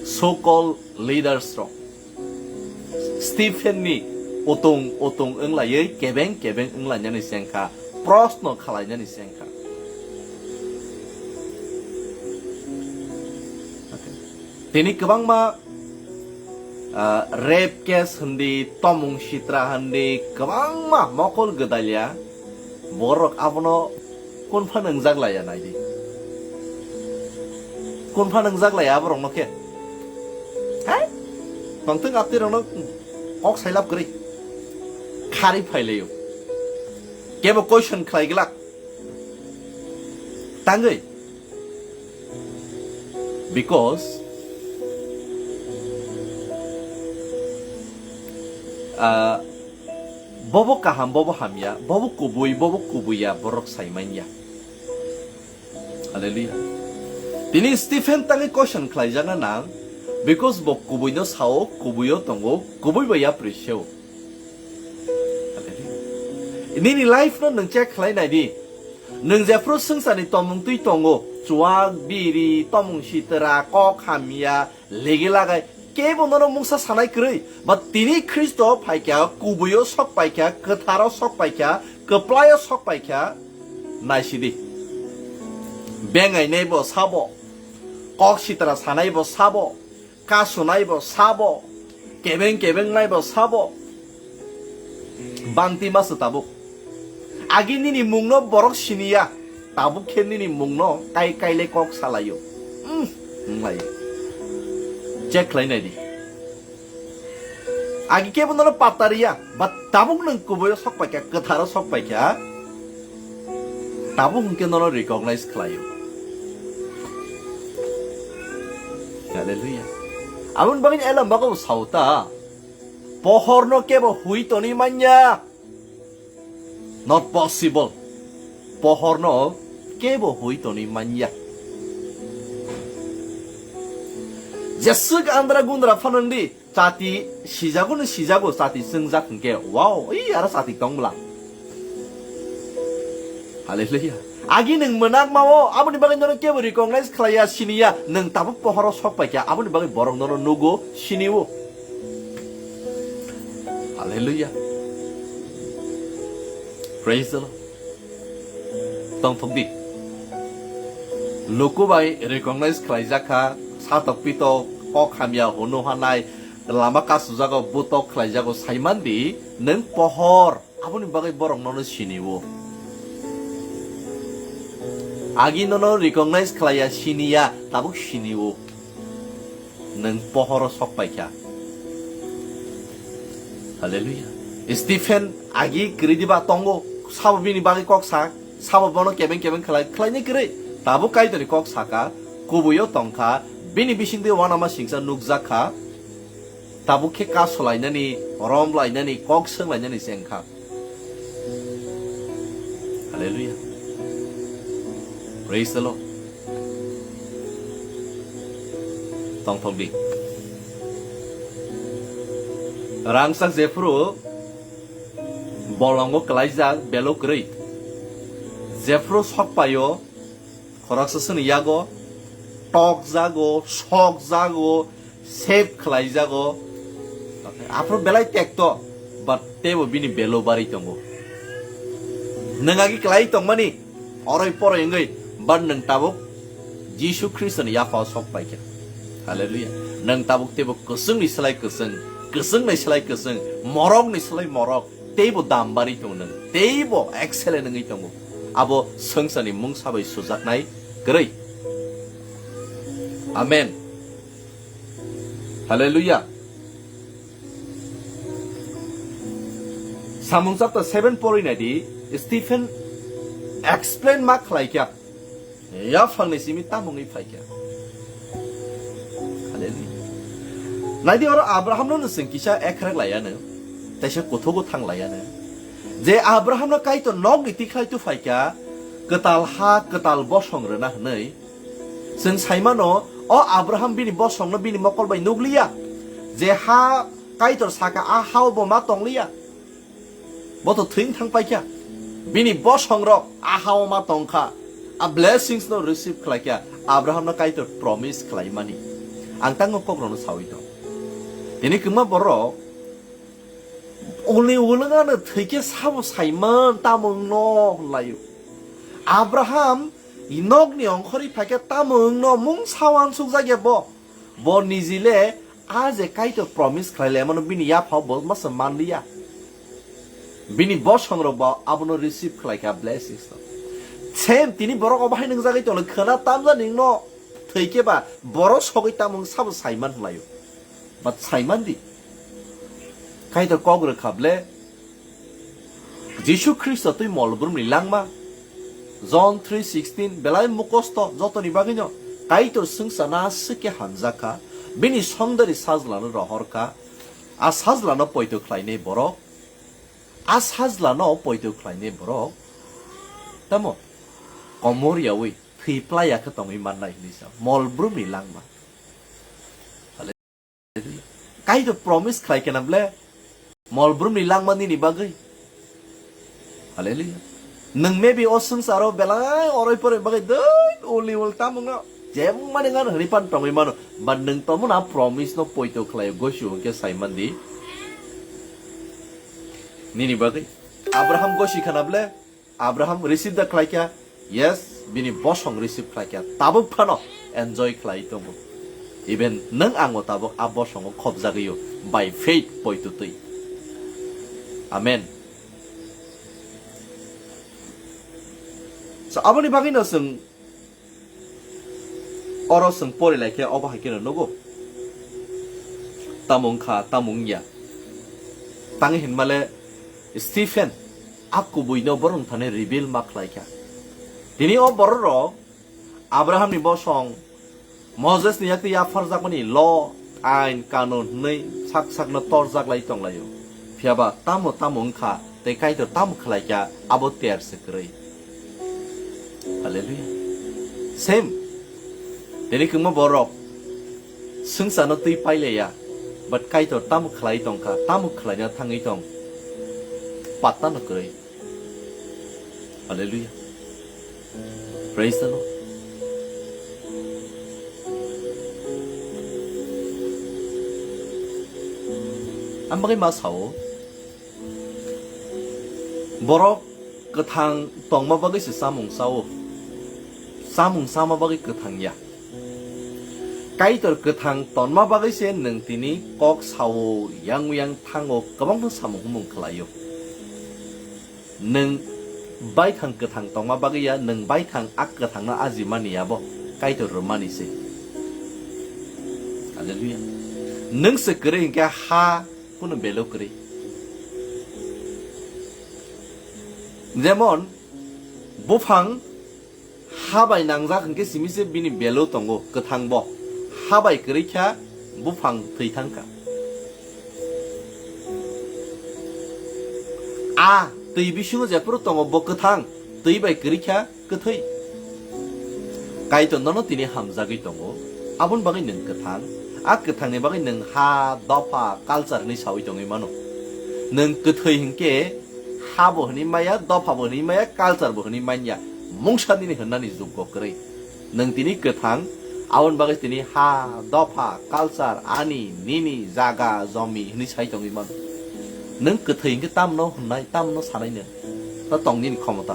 So called leaders rok Stephen ni utung utung wnglaiwi kebeng kebeng wnglainani se wngkha, prosno khalainani se wngkha. Tini kwbangma, ah, rape case hindi, tomung sitra hindi, kwbangma mokol gwdalya borok abono kunpha nwngjak laiya naidi. Kunpha nwngjak laiya aborokno khe. Hai? Tongtwng aptirokno kok sailap kwrwi. Khari phailaio. Kebo question khlai glak. Tangwi. Because, ah, bobo kaham, bobo hamya, bobo kubui, bobo kubuiya, borok saimanya. Hallelujah. Tini Stephen tangwi question khlaijakna nang, because bo kubuino sao, kubuio tongo, kubui bai yapri seo. Hallelujah. Nini life no nwng check khlai nai di. Nwng jephru swngcharni tomung twi tongo, chuak, biri, tomung sitra, kok hamya, legi lagai, kebo nono mungsa sanai kwrwi. But tini Khristo phaikha, kubuio sok paikha, kwtharo sok paikha, kwplaio sok paikha, naisidi. Bengainaibo sabo, kok sitra sanaibo sabo, kasunaibo sabo, kebeng kebeng naibo sabo. Bangti masu tabuk. Agi nini mungno borok siniya, tabuk khe nini mungno kai kaile kok salaio. Hmm, wnglaio. Check khlai nai di. Agi kebo nono patta riya, but tabuk nwng kubuio sok paikha, kwtharo sok paikha. Tabuk hwnkhe nono recognize khlaio. Hallelujah. Aboni bagwi Elam bago sauta. Pohorno kebo hui toni manya. Not possible. Pohorno kebo hui toni manya. Jeswk andra gundra phanangdi. Chati sijago no sijago, chati chwngjak hwnkhe, wow, oi, aro chati tong bwla. Hallelujah. Agi nwng mwnakma o, aboni bagwi nono kebo recognize khlaiya, siniya, nwng tabuk pohoro sok paikha, aboni bagwi borok nono nugo, sinio. Hallelujah. Praise the Lord. Tongthok di. Luku bai recognize khlaijak kha, satok pitok, kok hamya hunu hanai, lama kasujago, butok khlaijago, saiman di, nwng pohor, aboni bagwi borok nono sinio. Agi nono recognize khlaiya, siniya, tabuk sinio. Nwng pohoro sok paikha. Hallelujah. Stephen agi kwrwi diba tongo, sabo bini bagwi kok sa, sabo bono kebeng kebeng khlai, khlaini kwrwi. Tabuk Kaitorni kok saka, kubuio tongkha, bini bisingtwi uanama singsa nukjak kha. Tabuk khe kasolainani, romlainani, kok swnglainani se wngkha. Hallelujah. Praise the Lord. Tongthok di. Rangchak jephru bolongo kwlaijak belo kwrwi. Jephru sok paio, khoroksa sini yago tokjago, sokjago, save khlaijago. Aphuru belai tekto, but teibo bini belo barwi tongo. Nwng agi kwlai tongmani, oroi poroi wngwi, but nwng tabuk Jisu Khristoni yaphao sok paikha. Hallelujah. Nwng tabuk teibo kwchwngni slai kwchwng, kwchwngni slai kwchwng, morokni slai morok, teibo dam barwi tongo nwng, teibo excellent wngwi tongo. Abo swngcharni mungsa bai sujaknai kwrwi. Amen. Hallelujah. Samung chapter seven pori nai di, Stephen explain ma khlai kha. Yaphangni simi tamungwi phai kha. Hallelujah. Nai di oro Abraham no nwswng kisa ekhrek lai ano, teisa kuthugo thang lai ano. Je Abraham no Kaitor nokni tikhlai tu phai kha, kwtal ha, kwtal bosong rwna hwnwi. Chwng sai mano, o Abraham bini bosongno bini mokol bai nukliya. Je ha Kaitor saka, a hao bo ma tongliya. Bo to thwing thang paikha. Bini bosongrok a hao ma tongkha. A blessings no receive khlaikha, Abraham no Kaitor promise khlaimani. Ang tango kok rokno sawi tong. Tini kwma borok uli ulungano thwikhe sabo saiman tamo wngno hwnlaio. Abraham nokni ongkhorwi phaikhe tamo wngno mung sawan sukjakya bo. Bo nijile a je Kaitor promise khlai laimano bini yaphao bo masa manliya. Bini bosongrok bo abono receive khlaikha blessings no. Same tini borok obo hai nwngjagwi tonglo khwna tamjani wngno thwikhe ba borok sogwi tamung sabo saiman hwnlaio. But saiman di. Kaitor kok rwkha ble. Jisu Khristo twi mol brumni langma. John three sixteen belai mukosto jotoni bagwino Kaitor swngsa na swkhe hamjakha, bini songdari sajlano rohorkha, a sajlano poito khlainai borok, a sajlano poito khlainai borok, tamo komor yawi thwi plai ya khe tongwi mannai hinwi sa mol brumni langma. Kaitor promise khlai khe na ble mol brumni langma nini bagwi. Hallelujah. Nwng maybe o swngcharo belai oroi poroi bagwi doi uli ul tamungno jemani ngan hwnwi pan tongwi mano. But nwng tomo na promise no poito khlai gosi hwnkhe saiman di. Nini bagwi. Abraham gosi khana ble. Abraham receive da khlaikha, yes, bini bosong receive khlaikha, tabuk phano enjoy khlai tongo. Even nwng ango tabuk a bosongo khobjagwio by faith poitotwi. Amen. So, aboni bagwino chwng Oro chwng pori lai khe obo hai kheno nugo. Tamo wngkha, tamo wngya. Tangwi hinmale Stephen a kubuino borok thani reveal ma khlai kha. Tini o borok rok Abraham ni bosong, Moses ni yakti yapharjakmani law, ain, kanun hwnwi sak sakno torjak lai tonglaio. Phiyaba tamo tamo wngkha tei Kaitor tamo khlai kha abo ter se kwrwi. Hallelujah. Same. Tini kwma borok swngchano twi pailaiya, but Kaitor tamo khlai tongkha, tamo khlaina thangwi tong, patta no kwrwi. Hallelujah. Praise the Lord. Ang bagwi ma sao, borok kwthang tongma bagwi se chamung chao. Chamung chama bagwi kwthang ya. Kaitor kwthang tonma bagwi se nwng tini kok sao, yang yang thango, kwbangma samung humung khlaio. Nwng baithang kwthang tongma bagwi ya, nwng baithang a kwthangno ajimani ya bo Kaitor rwmani se. Hallelujah. Nwng se kwrwi hinkhe ha kunu belo kwrwi. Jemon buphang ha bai nangjak hinkhe simi se bini belo tongo, kwthang bo. Ha bai kwrwi kha buphang thwi thang kha. A twi bisingo jephuru tongo bo kwthang, twi bai kwrwi kha kwthwi. Kaitor nono tini hamjagwi tongo, aboni bagwi nwng kwthang. A kwthangni bagwi nwng ha, dopha, culture hwnwi sawi tongwi mano. Nwng kwthwi hinkhe ha bo hwnwi maya, dopha bo hwnwi maya, culture bo hwnwi manya. Mungsa nini hwnnani jukgo kwrwi. Nwng tini kwthang, aboni bagwi tini ha, dopha, culture, ani, nini, jaga, jomi hwnwi sai tongwi mano. Nwng kwthwi hinkhe tamno hwnnai, tamno sanai nwng? Ta tong nini khomota.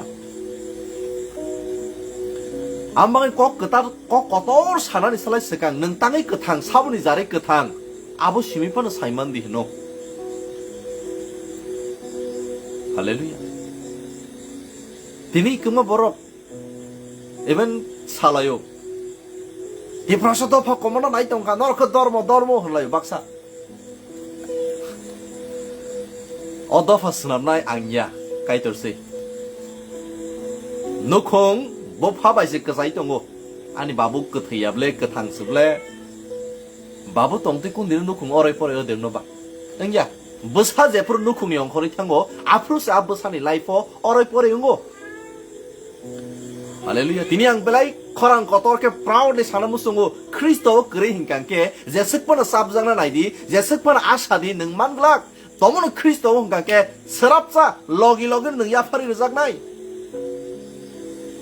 Ang bagwi kok kwtar, kok kotor sanani salai swkang, nwng tangwi kwthang, saboni jarwi kwthang, abo simi phano saiman di hwno. Hallelujah. Tini kwma borok even salaio. Tiprasa dopha komono nai tongkha, norok khe dormo, dormo hwnlaio baksa. O dopha swnamnai ang ya, Kaitor se. Nukhung bo pha bai se kwchai tongo. Ani babu kwthwi ya ble, kwthang se ble. Babu tongtwi kundino nukhung orai porai o dengno ba. Wngya, bwsa jephuru nukhungni ongkhorwi thango, aphuru se a bwsani life o orai porai wngo. Hallelujah. Tini ang belai khorang kotor khe proudly sana muchungo, Khristo o kwrwi hinkha khe jeswk phano chapjakna nai di, jeswk phano asa di, nwng man glak. Tomono Khristo o hinkha khe swrapsa logi logi nwng yaphari rwjaknai.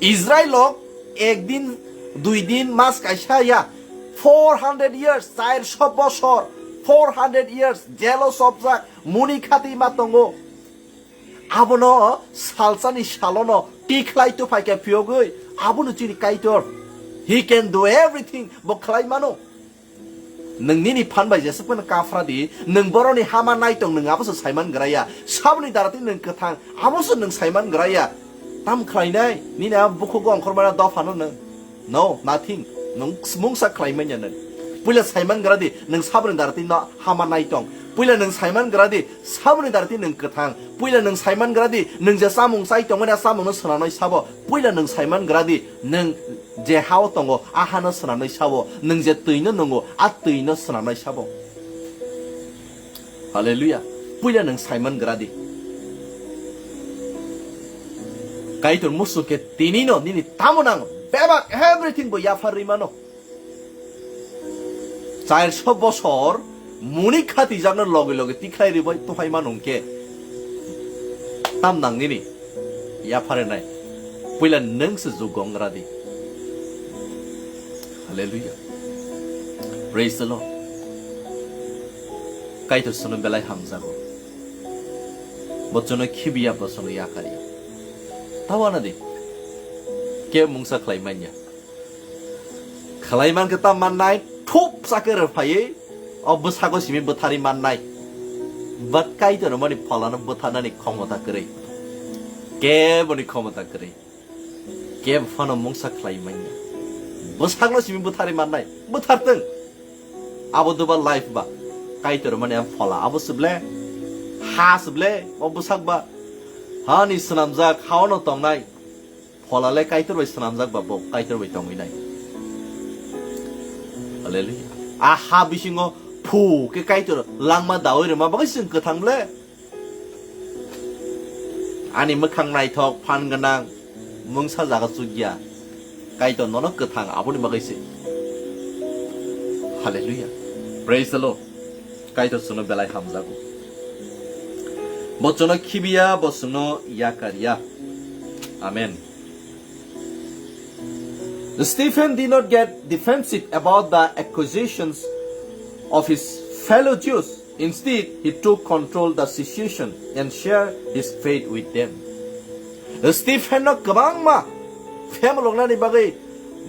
Israel o ek din, dui din, mas kaisa ya, four hundred years, chairso bosor, four hundred years jelo chopjak, muni khati ma tongo. Abono salsani salono tikhlai tuphai khe phiyogwi, abono chini Kaitor. He can do everything, bo khlai mano. Nwng nini phan bai jesuk phano kaphra di, nwng boroni hama naitong nwng aboso saiman graya. Saboni dara twi nwng kwthang, aboso nwng saiman graya. Tam khlainai, nini a bukhugo ongkhormana dophano nwng. No, nothing. Nwng mungsa khlai manya nwng. Puila saiman gra di, nwng saboni dara twi no hama naitong. Puila nwng saiman gra di, saboni dara twi nwng kwthang. Puila nwng saiman gra di, nwng je chamung chai tongmani a chamungno swnamnai sabo. Puila nwng saiman gra di, nwng je hao tongo, a hano swnamnai sabo. Nwng je twino nungo, a twino swnamnai sabo. Hallelujah. Puila nwng saiman gra di. Kaitor musu khe tinino nini tamo nang bebak everything bo yapharwi mano. Chairso bosor muni khatijakno loge loge tikhlai ribai tuphai mano hwnkhe tam nang nini yapharinai. Puila nwng se jugo wng gra di. Hallelujah. Praise the Lord. Kaitor sono belai hamjago. Bo sono khibiya, bo sono yakarya. Tawana di. Ke mungsa khlai manya. Khlai man khe ta mannai, thup sa khe rw phaiwi, o bwsago simi bwtharwi mannai. But Kaitor mani pholano bwtharnani khomota kwrwi. Keboni khomota kwrwi. Kebo phano mungsa khlai manya. Bwsakno simi bwtharwi mannai. Bwthartwng. Abo duba life ba. Kaitor mani ang phola. Abo se ble. Ha se ble. O bwsak ba. Hani swnamjak, haono tongnai. Phola le Kaitor bai swnamjak ba bo Kaitor bai tongwi nai. Hallelujah. A ha bisingo phu khe Kaitor langma dawi rwma bagwi chwng kwthang ble. Ani mwkhang naithok, phan gwnang, mungsa jaga chukya. Kaitor nono kwthang aboni bagwi se. Hallelujah. Praise the Lord. Kaitor chwngno belai hamjago. Bo chwngno khibiya, bo chwngno yakarya. Amen. Stephen did not get defensive about the accusations of his fellow Jews. Instead, he took control the situation and shared his faith with them. Stephen no kwbangma phemloknani bagwi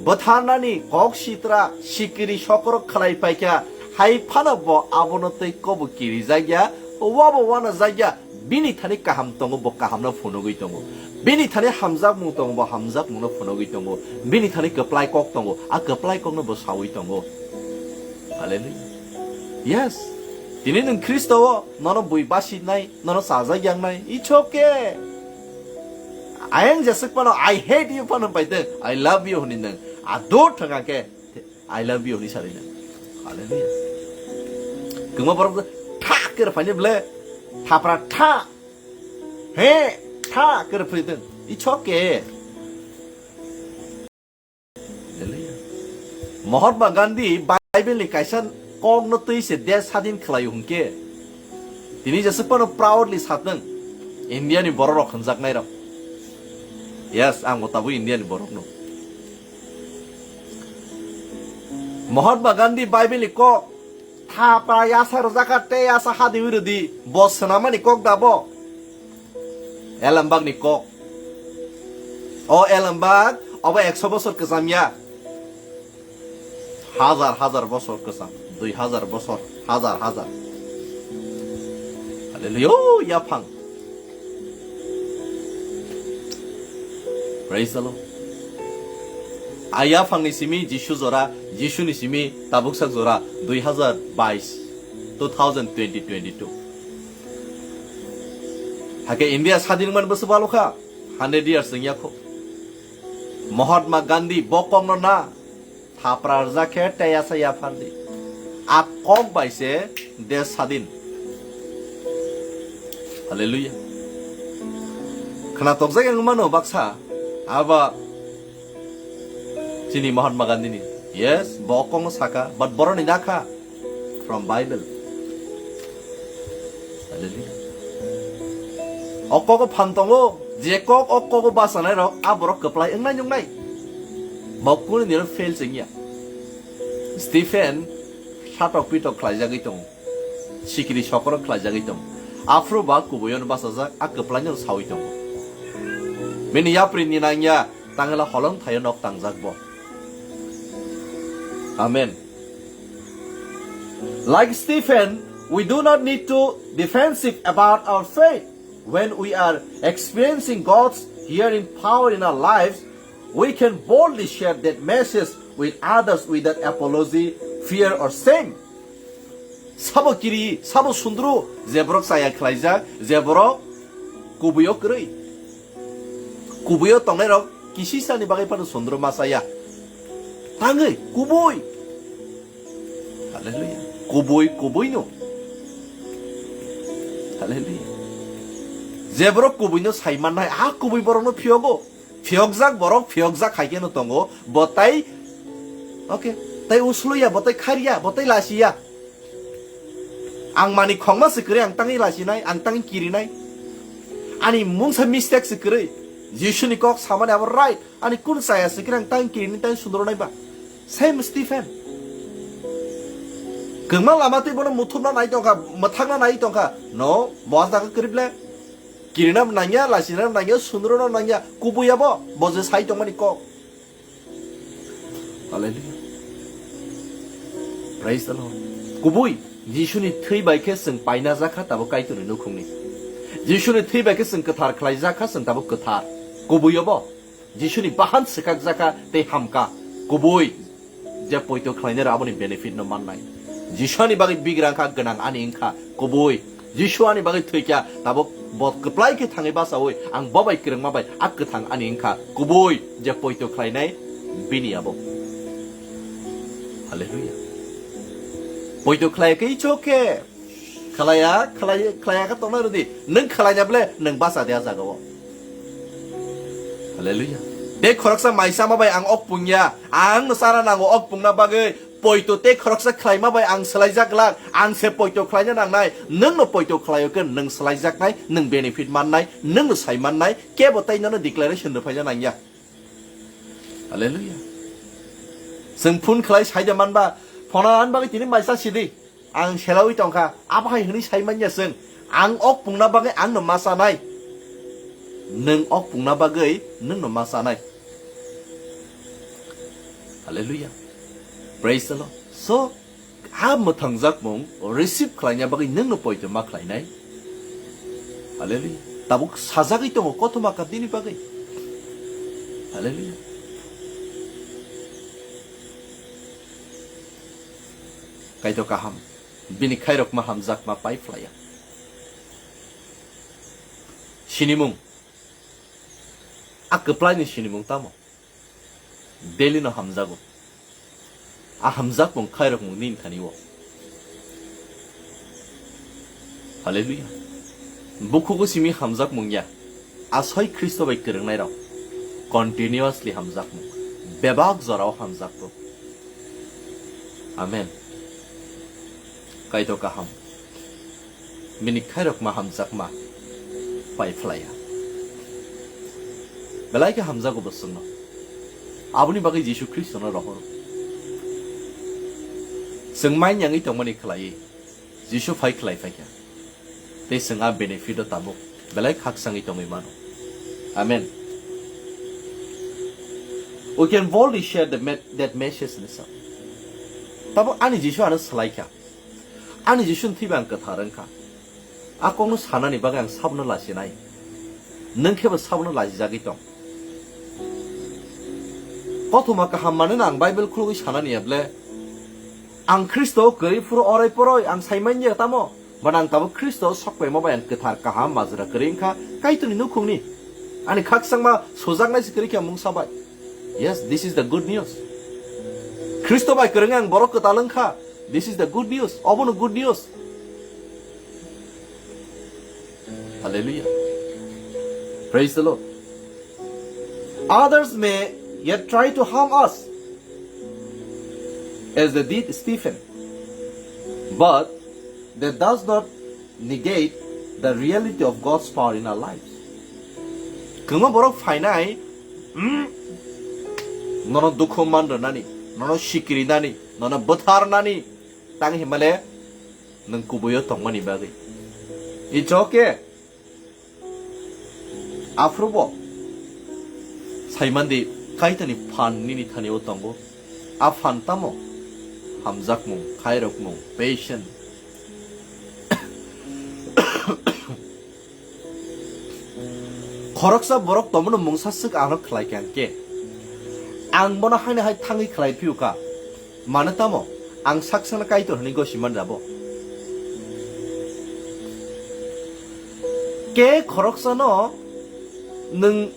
bwtharnani kok sitra sikiri sokorok khlai paikha, hai phano bo abono tei kobo kirijakya, wabo wanajakya, bini thani kaham tongo, bo kahamno phunugwi tongo. Bini thani hamjakmung tongo, bo hamjakmungno phunugwi tongo. Bini thani kwplai kok tongo, a kwplai kokno bo sawi tongo. Hallelujah. Yes. Tini nwng Khristo o, nono bui basinai, nono chajak yangnai. It's okay. Ayang jeswk phano, "I hate you," phano pai tong, "I love you," hwnwi nwng. Ado thwngkha khe, "I love you," hwnwi sarwi nwng. Hallelujah. Kwma borok tha khe rw phaini ble, thapra tha. He, tha khe rw phai tong. It's okay. Hallelujah. Mahatma Gandhi Bible ni kaisa kokno twi se desh sadin khlai hwnkhe, tini jeswk phano proudly satwng, India ni borok rok hwnjaknai rok. Yes, ang bo tabuk India ni borok no. Mahatma Gandhi Bible ni kok thapa yasa rwjakha tei yasa hadiwi rwdi, bo swnamani kok da bo? Elambak ni kok. O Elambak, obo ekso bosor kwcham ya. Hazar hazar bosor kwcham, dui hazar bosor, hazar hazar. Hallelujah, o yaphang. Praise the Lord. A yaphang ni simi Jisu jora, Jisu ni simi tabuksak jora, dui hazar bais, two thousand twenty twenty-two. Hake India sadin man bwswk balokha, hundred years wng yakho. Mahatma Gandhi bo kokno na thapra rwjak khe tei yasa yaphardi. A kok bai se desh sadin. Hallelujah. Khna tokjak wng mano baksa, aba chini Mahatma Gandhi ni. Yes, bo kokno saka, but boroni nakha. From Bible. Hallelujah. O kogo phan tongo, je kok o kogo bachanai rok, a borok kwplai wngnai nungnai. Bo kunu dino fail chengya. Stephen satok pitok khlaijagwi tongo. Sikiri sokoro khlaijagwi tongo. Aphuru ba kubuiyono bachajak, a kwplaino sawi tongo. Bini yapri ni nangya, tangla holong thaio nok tangjak bo. Amen. Like Stephen, we do not need to defensive about our faith. When we are experiencing God's healing power in our lives, we can boldly share that message with others without apology, fear, or shame. Sabo kiri, sabo sundru, je borok chaya khlaijak, je borok kubuio kwrwi. Kubuio tongnairok kisisani bagwi phano sundru ma chaya. Tangwi, kubui. Hallelujah. Kubui, kubuino. Hallelujah. Je borok kubuino saimannai, a kubui borokno phiyogo. Phiyokjak borok, phiyokjak hai kheno tongo. Bo tai, okay, tai usluya, bo tai kharya, bo tai lasiya. Ang mani khongma se kwrwi, ang tangwi lasinai, ang tangwi kirinai. Ani mungsa mistake se kwrwi. Jisuni kok samani abo right. Ani kun chaya se kwrwi, ang tangwi kirini, tangwi sundronai ba. Same Stephen. Kwma lama twi bono muthupna nai tongkha, mwthangna nai tongkha. No, bo jaga kwrwi ble. Kirina nangya, lasina nangya, sundrona nangya. Kubuya bo, bo je sai tongmani kok. Hallelujah. Praise the Lord. Kubui, Jisuni thwi bai khe chwng paina jakha tabo Kaitorni nukhungni. Jisuni thwi bai khe chwng kwthar khlai jakha, chwng tabo kwthar. Kubui obo, Jisuni bahan swkak jakha tei hamka. Kubui, je poito khlainai rok aboni benefit no mannai. Jisuni bagwi bigrang kha, gwnang ani wngkha. Kubui, Jisu ani bagwi thwikha, tabuk bo kwplai khe thangwi bachaui, ang bo bai kwrwngma bai a kwthang ani wngkha. Kubui, je poito khlainai, bini abo. Hallelujah. Poito khlai khe ichok khe. Khlaiya, khlai, khlaiya khe tongnai rwdi. Nwng khlaina ble, nwng bacha de a jaga o. Hallelujah. Tei khoroksa mai chama bai ang ok pungya. Ang no chara nango ok pungna bagwi. Poito tei khoroksa khlaima bai ang swlaijak glak. Ang se poito khlaina nangnai. Nwng no poito khlaio khe nwng swlaijaknai, nwng benefit mannai, nwng no sai mannai. Kebo tei nono declaration rwphaina nangya. Hallelujah. Chwng phone khlai saida manba, phone an bagwi tini maisa sidi. Ang selaui tongkha, abo hai hwnwi sai manya chwng. Ang ok pungna bagwi ang no ma chanai. Nwng ok pungna bagwi nwng no ma chanai. Hallelujah. Praise the Lord. So, a mwthangjakmung receive khlaina bagwi nwng no poito ma khlainai. Hallelujah. Tabuk sajagwi tongo kothoma ka bini bagwi. Hallelujah. Kaitor kaham. Bini khairokma hamjakma pai phlaiya. Sinimung. A kwplaini sinimung tamo? Daily no hamjago. A hamjakmung khairokmung nini thani o. Hallelujah. Bukhugo simi hamjakmung ya. Asoi Khristo bai kwrwngnairok continuously hamjakmung, bebak jorao hamjakgo. Amen. Kaitor kaham. Bini khairokma hamjakma pai phlaiya. Belai khe hamjago bo chwngno. Aboni bagwi Jisu Khristono rohoro. Chwng mai yangwi tongmani khlaiwi Jisu phai khlai phaikha. Tei chwng a benefit o tabuk belai khakchangwi tongwi mano. Amen. We can boldly share the me-, that message ni sa. Tabuk ani Jisu ano swlaikha. Ani Jisu ni thwiba ang kwthar wngkha. A kokno sanani bagwi ang sabono lasinai. Nwng khebo sabono lasijagwi tong. Kothoma kaham manwi no ang Bible khulugwi sanani ya ble. Ang Khristo kwrwi phuru orai poroi ang saimanya tamo. But ang tabuk Khristo sokpaima bai ang kwthar kaham majra kwrwi wngkha Kaitorni nukhungni. Ani khakchangma sujaknai se kwrwi khe mungsa bai. Yes, this is the good news. Khristo bai kwrwngwi ang borok kwtal wngkha. This is the good news. Obono good news. Hallelujah. Praise the Lord. Others may yet try to harm us, as they did Stephen, but that does not negate the reality of God's power in our lives. Kwbangma borok phainai, mm, Nono dukhu man rwnani, nono sikiri nani, nono bwthar nani, tang himale nwng kubuio tongmani bagwi. It's okay. Aphuru bo saimandi Kaitorni phan nini thani-o tongo. A phan tamo? Hamjakmung, khairokmung, patient. Khoroksa borok tomono mungsa swk ano khlai kha hwnkhe, ang bono haino hai thangwi khlai phiyokha. Mano tamo? Ang saksano Kaitor hwnwi gosi man rabo. Ke khoroksano nwng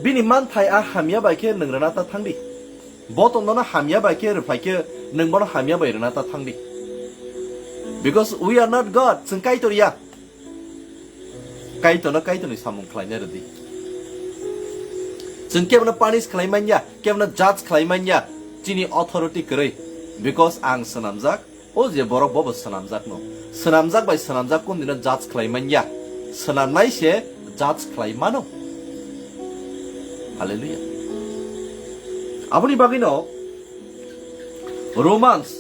bini manthai a hamya bai khe nwng rwna ta thangdi. Bo tongnono hamya bai khe rwphai khe nwng bono hamya bai rwna ta thangdi. Because we are not God, chwng Kaitor ya. Kaitorno Kaitorni samung khlaina rwdi. Chwng kebono punish khlai manya, kebono judge khlai manya, chini authority kwrwi. Because ang swnamjak, o je borok bobo swnamjakno. Swnamjak bai swnamjak kundino judge khlai manya. Swnamnai se judge khlai mano. Hallelujah. Aboni bagwino Romans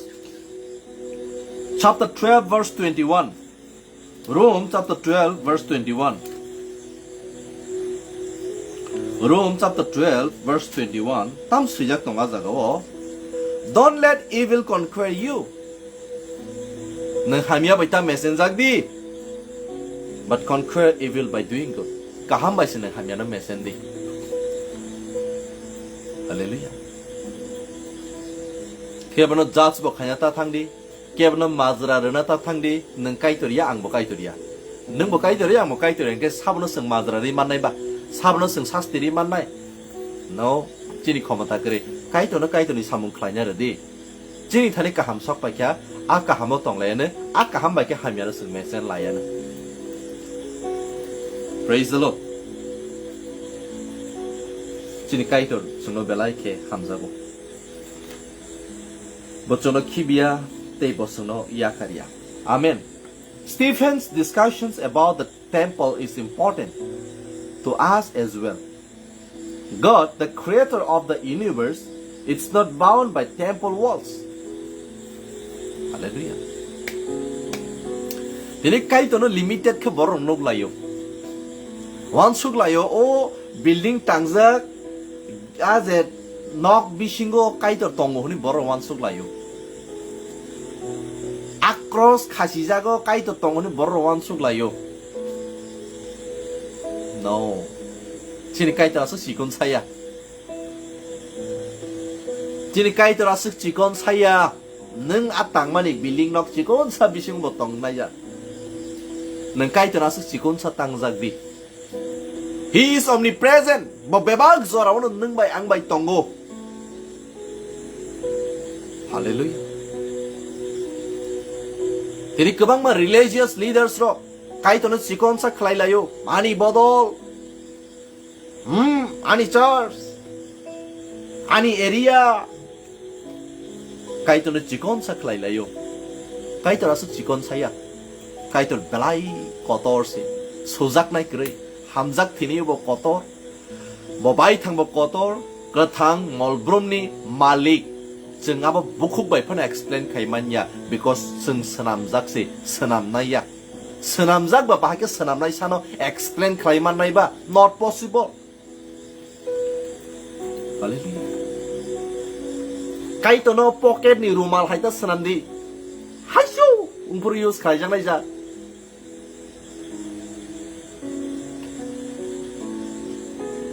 chapter twelve verse twenty-one. Rome chapter twelve verse twenty-one. Rome chapter twelve verse twenty-one. Tam swijak tongo a jagao, "Don't let evil conquer you." Nwng hamya bai ta mesenjak di, but conquer evil by doing good. Kaham bai se nwng hamyano mesen di. Hallelujah. Kebono judge bo khaina ta thang di. Kebono majra rwna ta thang di, nwng Kaitor ya, ang bo Kaitor ya. Nwng bo Kaitor ya, ang bo Kaitor ya, hwnkhe sabono chwng majra rwi mannai ba? Sabono chwng sasti rwi mannai? No, chini khomota kwrwi. Kaitorno Kaitorni samung khlaina rw di. Chini thani kaham sok paikha, a kahamo tong laiya no, a kaham bai khe hamya no chwng mesen laiya no. Praise the Lord. Chini Kaitor chwngno belai khe hamjago. Bo chwngno khibiya tei bo chwngno yakarya. Amen. Stephen's discussions about the temple is important to us as well. God, the creator of the universe, is not bound by temple walls. Hallelujah. Tini Kaitorno limited khe borok nuk laio. Wansuk laio, o building tangjak, a je nok bisingo Kaitor tongo hwnwi borok wansuk laio. Akros khasijago Kaitor tongo hwnwi borok wansuk laio. No. Chini Kaitor aswk chikon saya. Chini Kaitor aswk chikon saya. Nwng a tangmani building nok chikonsa bisingo bo tongnai ya. Nwng Kaitor aswk chikonsa tangjak di. He is omnipresent. Bo bebak jorao no nwng bai ang bai tongo. Hallelujah. Tini kwbangma religious leaders rok Kaitorno chikonsa khlai laio. Ani bodol. Hmm, ani church. Ani area. Kaitorno chikonsa khlai laio. Kaitor aswk chikon saya. Kaitor belai kotor se. Sujaknai kwrwi. Hamjak thini bo kotor. Bo baithang bo kotor. Kwthang molbrumni malik. Chwng abo bukhuk bai phano explain khai manya. Because chwng swnamjak se. Swnamnai ya. Swnamjak ba bahai khe swnamnai sano explain khlai mannai ba. Not possible. Hallelujah. Kaitorno pocket ni rumal hai ta swnam di. Haisu, ungpuru use khlaijaknai ja.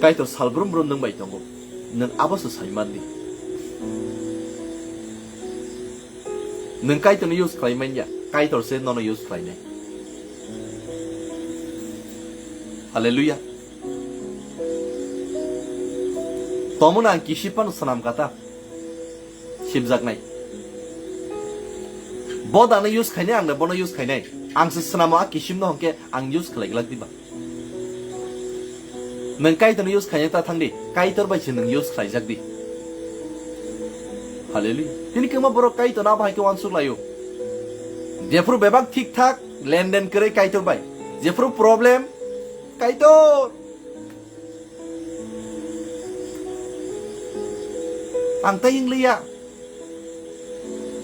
Kaitor salbrum brum nwng bai tongo. Nwng abo se sai man di. Nwng Kaitorno use khlai manya, Kaitor se nono use khlainai. Hallelujah. Tomon ang kisip phano swnam kata. Sibjaknai. Bo dano use khainai, ang da bono use khainai. Ang se swnamo a kisimno hwnkhe ang use khlai glak diba. Nwng Kaitorno use khaina ta thang di, Kaitor bai se nwng use khlaijak di. Hallelujah. Tini kwma borok Kaitorno abo hai khe wansuk laio. Jephru bebak thik thak lenden kwrwi Kaitor bai. Jephru problem, Kaitor. Ang tei wng liya.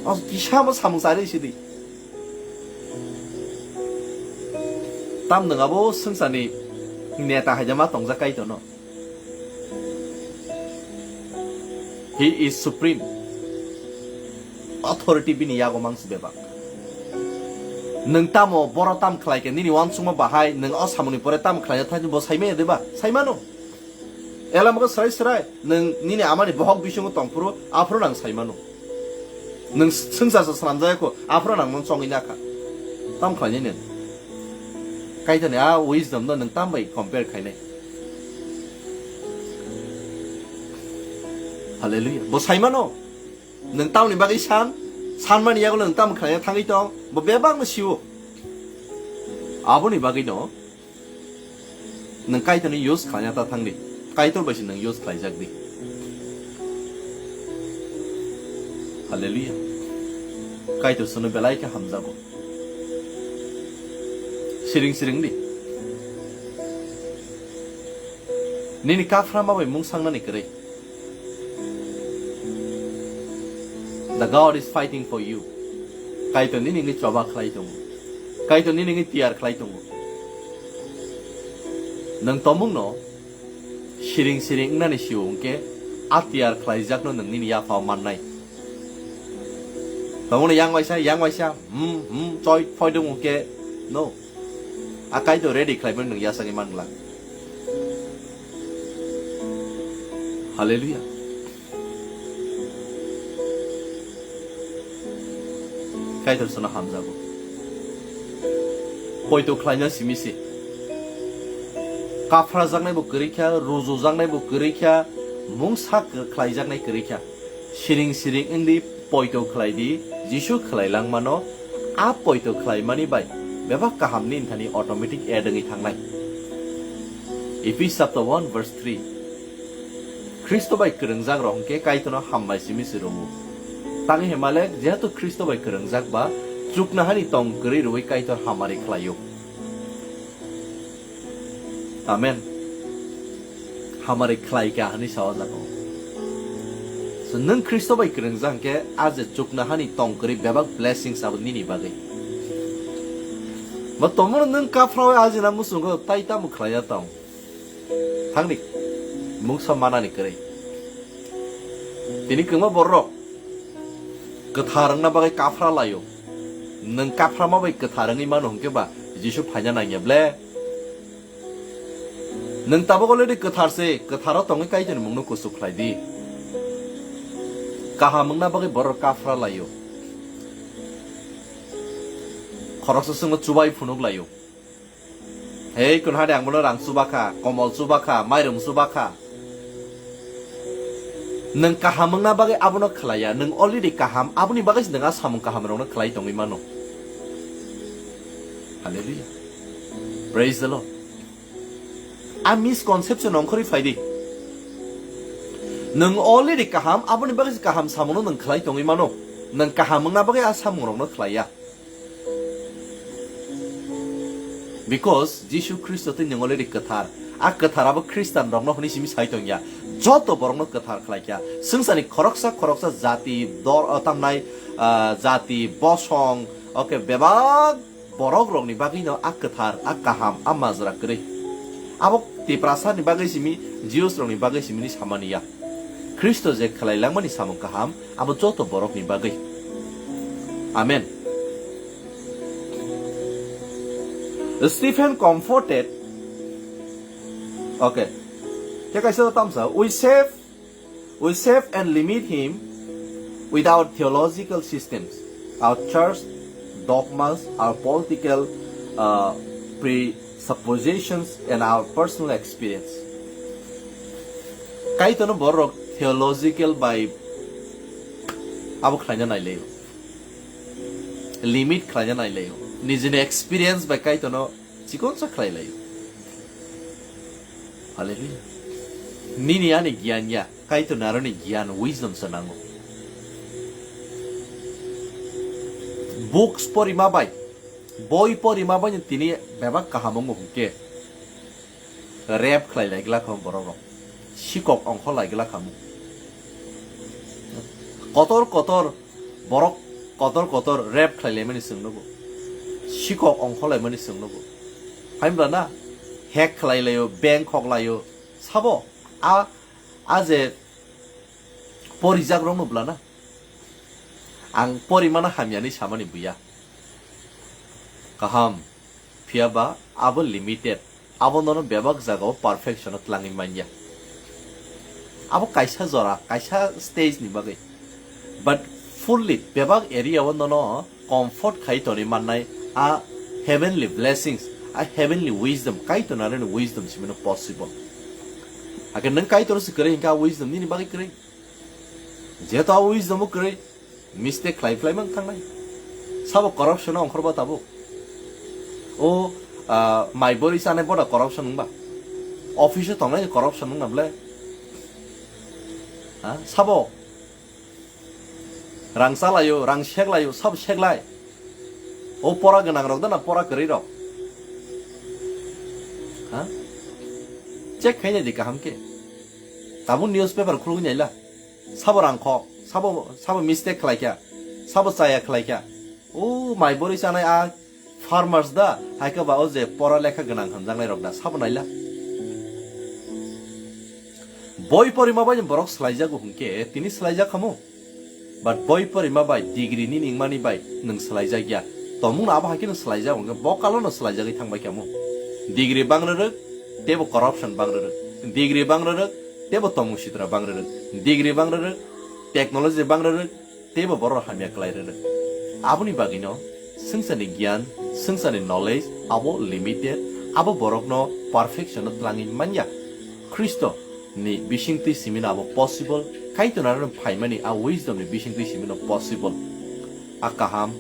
O kisa bo samung chari sidi. Tam nwng abo swngcharni neta hai ma tongjak Kaitorno. He is supreme. Authority bini yago mangsi bebak. Nwng tamo boro tam khlai khe nini uansukma bahai nwng o samungni pore tam khlai thai bo saimaya deba? Saimano. Ela mogo srai srai nwng nini amani bohok bisingo tongphuru aphuru nang saimano. Nwng swngchar sa swnamjaya kho aphuru nang nwng chongwi nakha. Tam khlainai nwng. Kaitorni a wisdom no nwng tam bai compare khainai? Hallelujah. Bo saimano. Nwng tamni bagwi san, sanmani yago nwng tam khlaina thangwi tong, bo bebakno sio. Aboni bagwino nwng Kaitorni use khlaina ta thangdi. Kaitor bai se nwng use khlaijak di. Hallelujah. Kaitor sono belai khe hamjago. Siring siring di. Nini kaphrama bai mung sangnani kwrwi. The God is fighting for you. Kaitor nini wngwi choba khlai tongo. Kaitor nini wngwi tiyar khlai tongo. Nwng tomungno siring siring wngnani sio hwnkhe a tiyar khlaijakno nwng nini yaphao mannai. Tongmani yang waisa, yang waisa, hmm, hmm, choi, phoi dong hwnkhe, no. A Kaitor ready khlaimani nwng yasangwi man glak. Hallelujah. Kaitor sono hamjago. Poito khlaina simi se. Kaphrajaknai bo kwrwi kha, rujujaknai bo kwrwi kha, mungsa khlaijaknai kwrwi kha. Siring siring wngdi, poito khlai di, Jisu khlai langmano, a poito khlaimani bai bebak kaham nini thani automatic add wngwi thangnai. Ephesians chapter one verse three. Khristo bai kwrwngjak rok hwnkhe Kaitorno hambai simi se rwo. Tangwi hemale jehetu Khristo bai kwrwngjak ba chuknohani tong kwrwi rwui Kaitor hamari khlaio. Amen. Hamari khlai kha hwnwi sa o jaga o. So, nwng Khristo bai kwrwngjak hwnkhe a je chuknohani tong kwrwi bebak blessings abo nini bagwi. Ba tomono nwng kaphrao ajina muchungo tai tamo khlaiya tong. Thangdi. Mungsa manani kwrwi. Tini kwbangma borok kwthar wngna bagwi kaphra laio. Nwng kaphrama bai kwthar wngwi mano hwnkhe ba Jisu phaina nangya ble? Nwng tabuk already kwthar se, kwtharo tongwi Kaitorni mungno kuchuk khlai di. Kaham wngna bagwi borok kaphra laio. Khoroksa swngo chubai phunuk laio. Hei, kun hade ang bono rang chubakha, komol chubakha, mairum chubakha. Nwng kaham wngna bagwi abono khlaiya, nwng already kaham, aboni bagwi se nwng a samung kaham rokno khlai tongwi mano. Hallelujah. Praise the Lord. A misconception ongkhorwi phaidi. Nwng already kaham, aboni bagwi se kaham samungno nwng khlai tongwi mano. Nwng kaham wngna bagwi a samung rokno khlaiya. Because Jisu Khristo tei nwng already kwthar. A kwthar abo Khristan rokno hwnwi simi sai tongya. Joto borokno kwthar khlai kha. Swngcharni khoroksa khoroksa jati, dor, o, tamnai, ah, jati, bosong, oke, bebak borok rokni bagwino a kwthar, a kaham, a majra kwrwi. Abo Tiprasani bagwi simi, Jews rokni bagwi simi ni samani ya. Khristo je khlai langmani samung kaham, abo joto borokni bagwi. Amen. Stephen comforted. Okay. Khe kaisa tamsa, we save, we save and limit him with our theological systems, our church dogmas, our political, uh, presuppositions, and our personal experience. Kaitorno borok theological bai abo khlaina nailaio. Limit khlaina nailaio. Nijini experience bai Kaitorno chikonsa khlailaio. Hallelujah. Nini ani giyan ya, Kaitorni aroni giyan, wisdom se nango. Books porima bai, boi porima bai tini bebak kaham wngo hwnkhe. Rape khlai lai glak kha borok rok. Sikok ongkhor lai glak kha mo. Kotor kotor borok, kotor kotor rape khlai laimani chwng nugo, sikok ongkhor laimani chwng nugo. Haimbla na, hack khlai laio, bank khok laio, sabo a, a je porijak rok no bla na. Ang porimano hamya ni samani buya. Kaham, phiya ba abo limited. Abo nono bebak jagao perfection o tlangwi manya. Abo kaisa jora, kaisa stage ni bagwi. But fully bebak area o nono comfort khai toni mannai a heavenly blessings, a heavenly wisdom, Kaitor narani wisdom simino possible. Hakhe nwng Kaitor se kwrwi hinkhe a wisdom nini bagwi kwrwi. Jehetu a wisdom o kwrwi, mistake khlai khlai mang thangnai. Sabo corruption o ongkhorba tabuk. O, ah, mai bori chanai boda corruption wngba. Office o tongnai corruption wngna ble. Ha? Sabo rang chalaio, rang seklaio, sabo seklai. O pora gwnang rok da na pora kwrwi rok? Ha? Check khainai di kaham khe. Tabuk newspaper khulugwi naila. Sabo rang khok, sabo, sabo mistake khlaikha, sabo chaya khlaikha. O mai bori chanai a farmers da, haikhe ba o je pora lekha gwnang hamjaknai rok da, sabo naila. Boi porima bai borok swlaijago hwnkhe tini swlaijak khamu. But boi porima bai, degree nini wngmani bai nwng swlaijakya. Tongmungno abo hai kheno swlaijak hwnkhe bo kalono swlaijagwi thangbai khamu. Degree bang rwrwk, teibo corruption bang rwrwk. Degree bang rwrwk, teibo tongmung sitra bang rwrwk. Degree bang rwrwk, technology bang rwrwk, teibo borok hamya kwlai rwrwk. Aboni bagwino swngcharni giyan, swngcharni knowledge abo limited, abo borokno perfection o twlangwi manya. Khristo ni bisingtwi simino abo possible, Kaitor narani phaimani a wisdom ni bisingtwi simino possible. A kaham,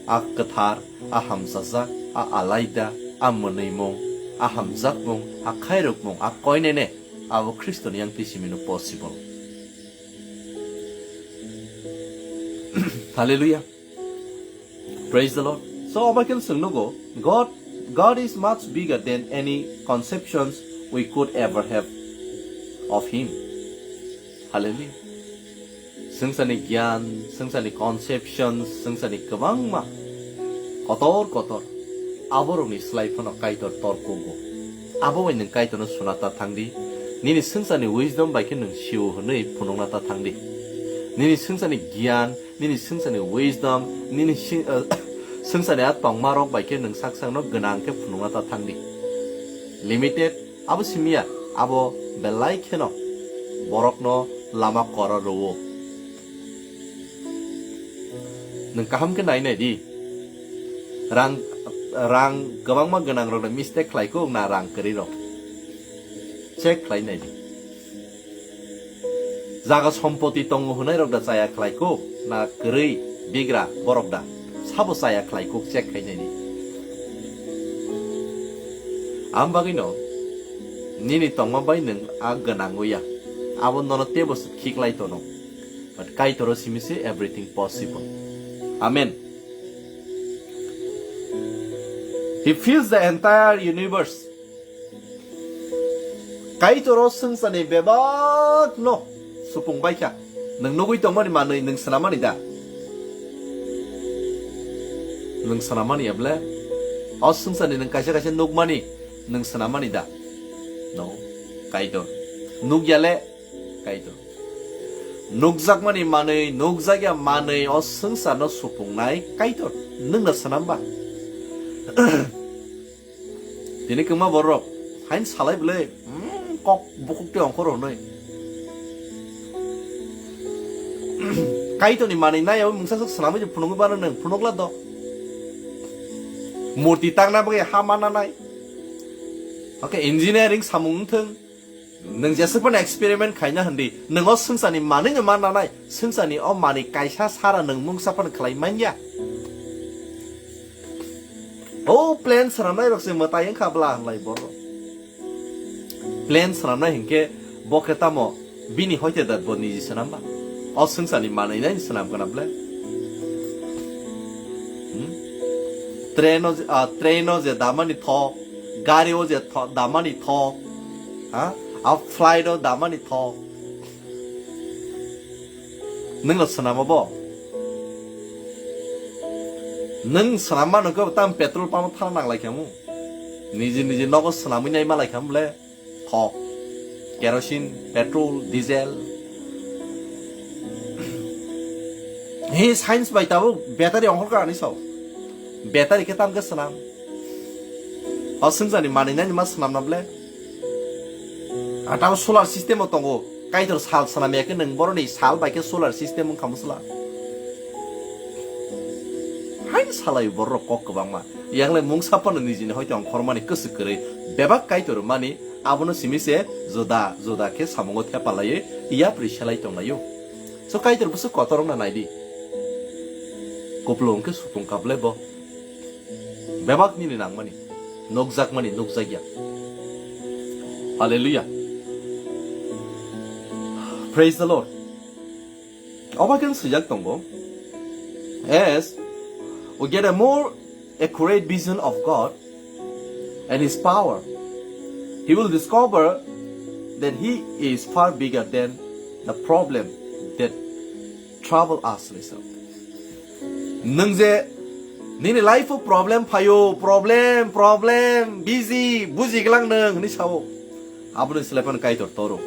a kwthar, a hamchajak, a alaida, a mwnwimung, a hamjakmung, a khairokmung, a koinene, abo Khristo ni yangtwi simino possible. Hallelujah. Praise the Lord. So, abo khe swng nugo, God, God is much bigger than any conceptions we could ever have of Him. Hallelujah. Swngcharni giyan, swngcharni conceptions, swngcharni kwbangma kotor kotor aborokni slai phano Kaitor tor kugo. Abo bai nwng Kaitorno suna ta thangdi. Nini swngcharni wisdom bai khe nwng sio hwnwi phunukna ta thangdi. Nini swngcharni giyan, nini swngcharni wisdom, nini si-, eh, swngcharni a tongmarok bai khe nwng sak sakno gwnang khe phunukna ta thangdi. Limited, abo simiya, abo belai kheno borokno lama kora rwo. Nwng kaham khe nai nai di. Rang, rang kwbangma gwnang rok mistake khlai kuk na rang kwrwi rok. Check khlai nai di. Jaga sompoti tongo hwnwi rok da chaya khlai kuk na kwrwi bigra borok da sabo chaya khlai kuk check khai nai di. Am bagwi no nini tongma bai nwng a gwnang ya. Abo nono tebo khiklai tono. But Kaitoro simi se everything possible. Amen. He fills the entire universe. Kaitoro swngcharni bebak no supung baikha. Nwng nugwi tongmani manwi nwng swnamani da? Nwng swnamani able? O swngcharni nwng kaisa kaisa nukmani nwng swnamani da? No. Kaitor. Nukya le? Kaitor. Nukjakmani manwi, nukjakya manwi o swngcharno supungnai Kaitor. Nwngno swnamba? Tini kwma borok hain salai bwle, hmm, kok bukuk tei ongkhor hwnwi. Kaitorni manwi nai abo mungsa swk swnamwi phunugwi bana nwng phunukla do. Murti tangna bagwi ha mananai. Oke, engineering samung wngthwng. Nwng jeswk phano experiment khaina hwndi, nwng o swngcharni manwi no mananai, swngcharni o manwi kaisa sara nwng mungsa phano khlai manya. O plan swnamnai rok se mwtai wngkha bla hwnlai borok. Plan swnamnai hinkhe bo khe tamo bini hoite dat bo niji swnamba? O swngcharni manwi nai swnam kana ble? Hmm? Train o je, ah, train o je damani thok, gari o je tho-, damani thok, ha? A flight o damani thok. Nwng no swnam abo? Nwng swnam mano khe tam petrol pump thana nang lai khamu. Niji niji nogo swnamwi nai ma lai kham le. Thok, kerosene, petrol, diesel. He science bai tabuk battery ongkhor ka ani sao. Battery khe tam khe swnam. O swngjani manwi nani ma swnam na ble. A tamo solar system o tongo. Kaitor sal swnam ya khe nwng boroni sal bai khe solar system wng kha musla. Hain salai borok kok kwbangma. Yang le mungsa phano nijini hoite ongkhormani kwswk kwrwi. Bebak Kaitor mani abono simi se juda juda khe samungo thepa laiwi yapri selai tong laio. So Kaitor bwswk kotor wngna nai di. Kupulung khe supung kap le bo. Bebak nini nangmani, nukjakmani, nukjakya. Hallelujah. Praise the Lord. Obo khe swijak tongo. As we get a more accurate vision of God and His power, he will discover that He is far bigger than the problem that trouble us, listen. Nwng je nini life o problem phaio, problem, problem, busy, buji glang nwng hwnwi sao. Aboni slai phano Kaitor toro.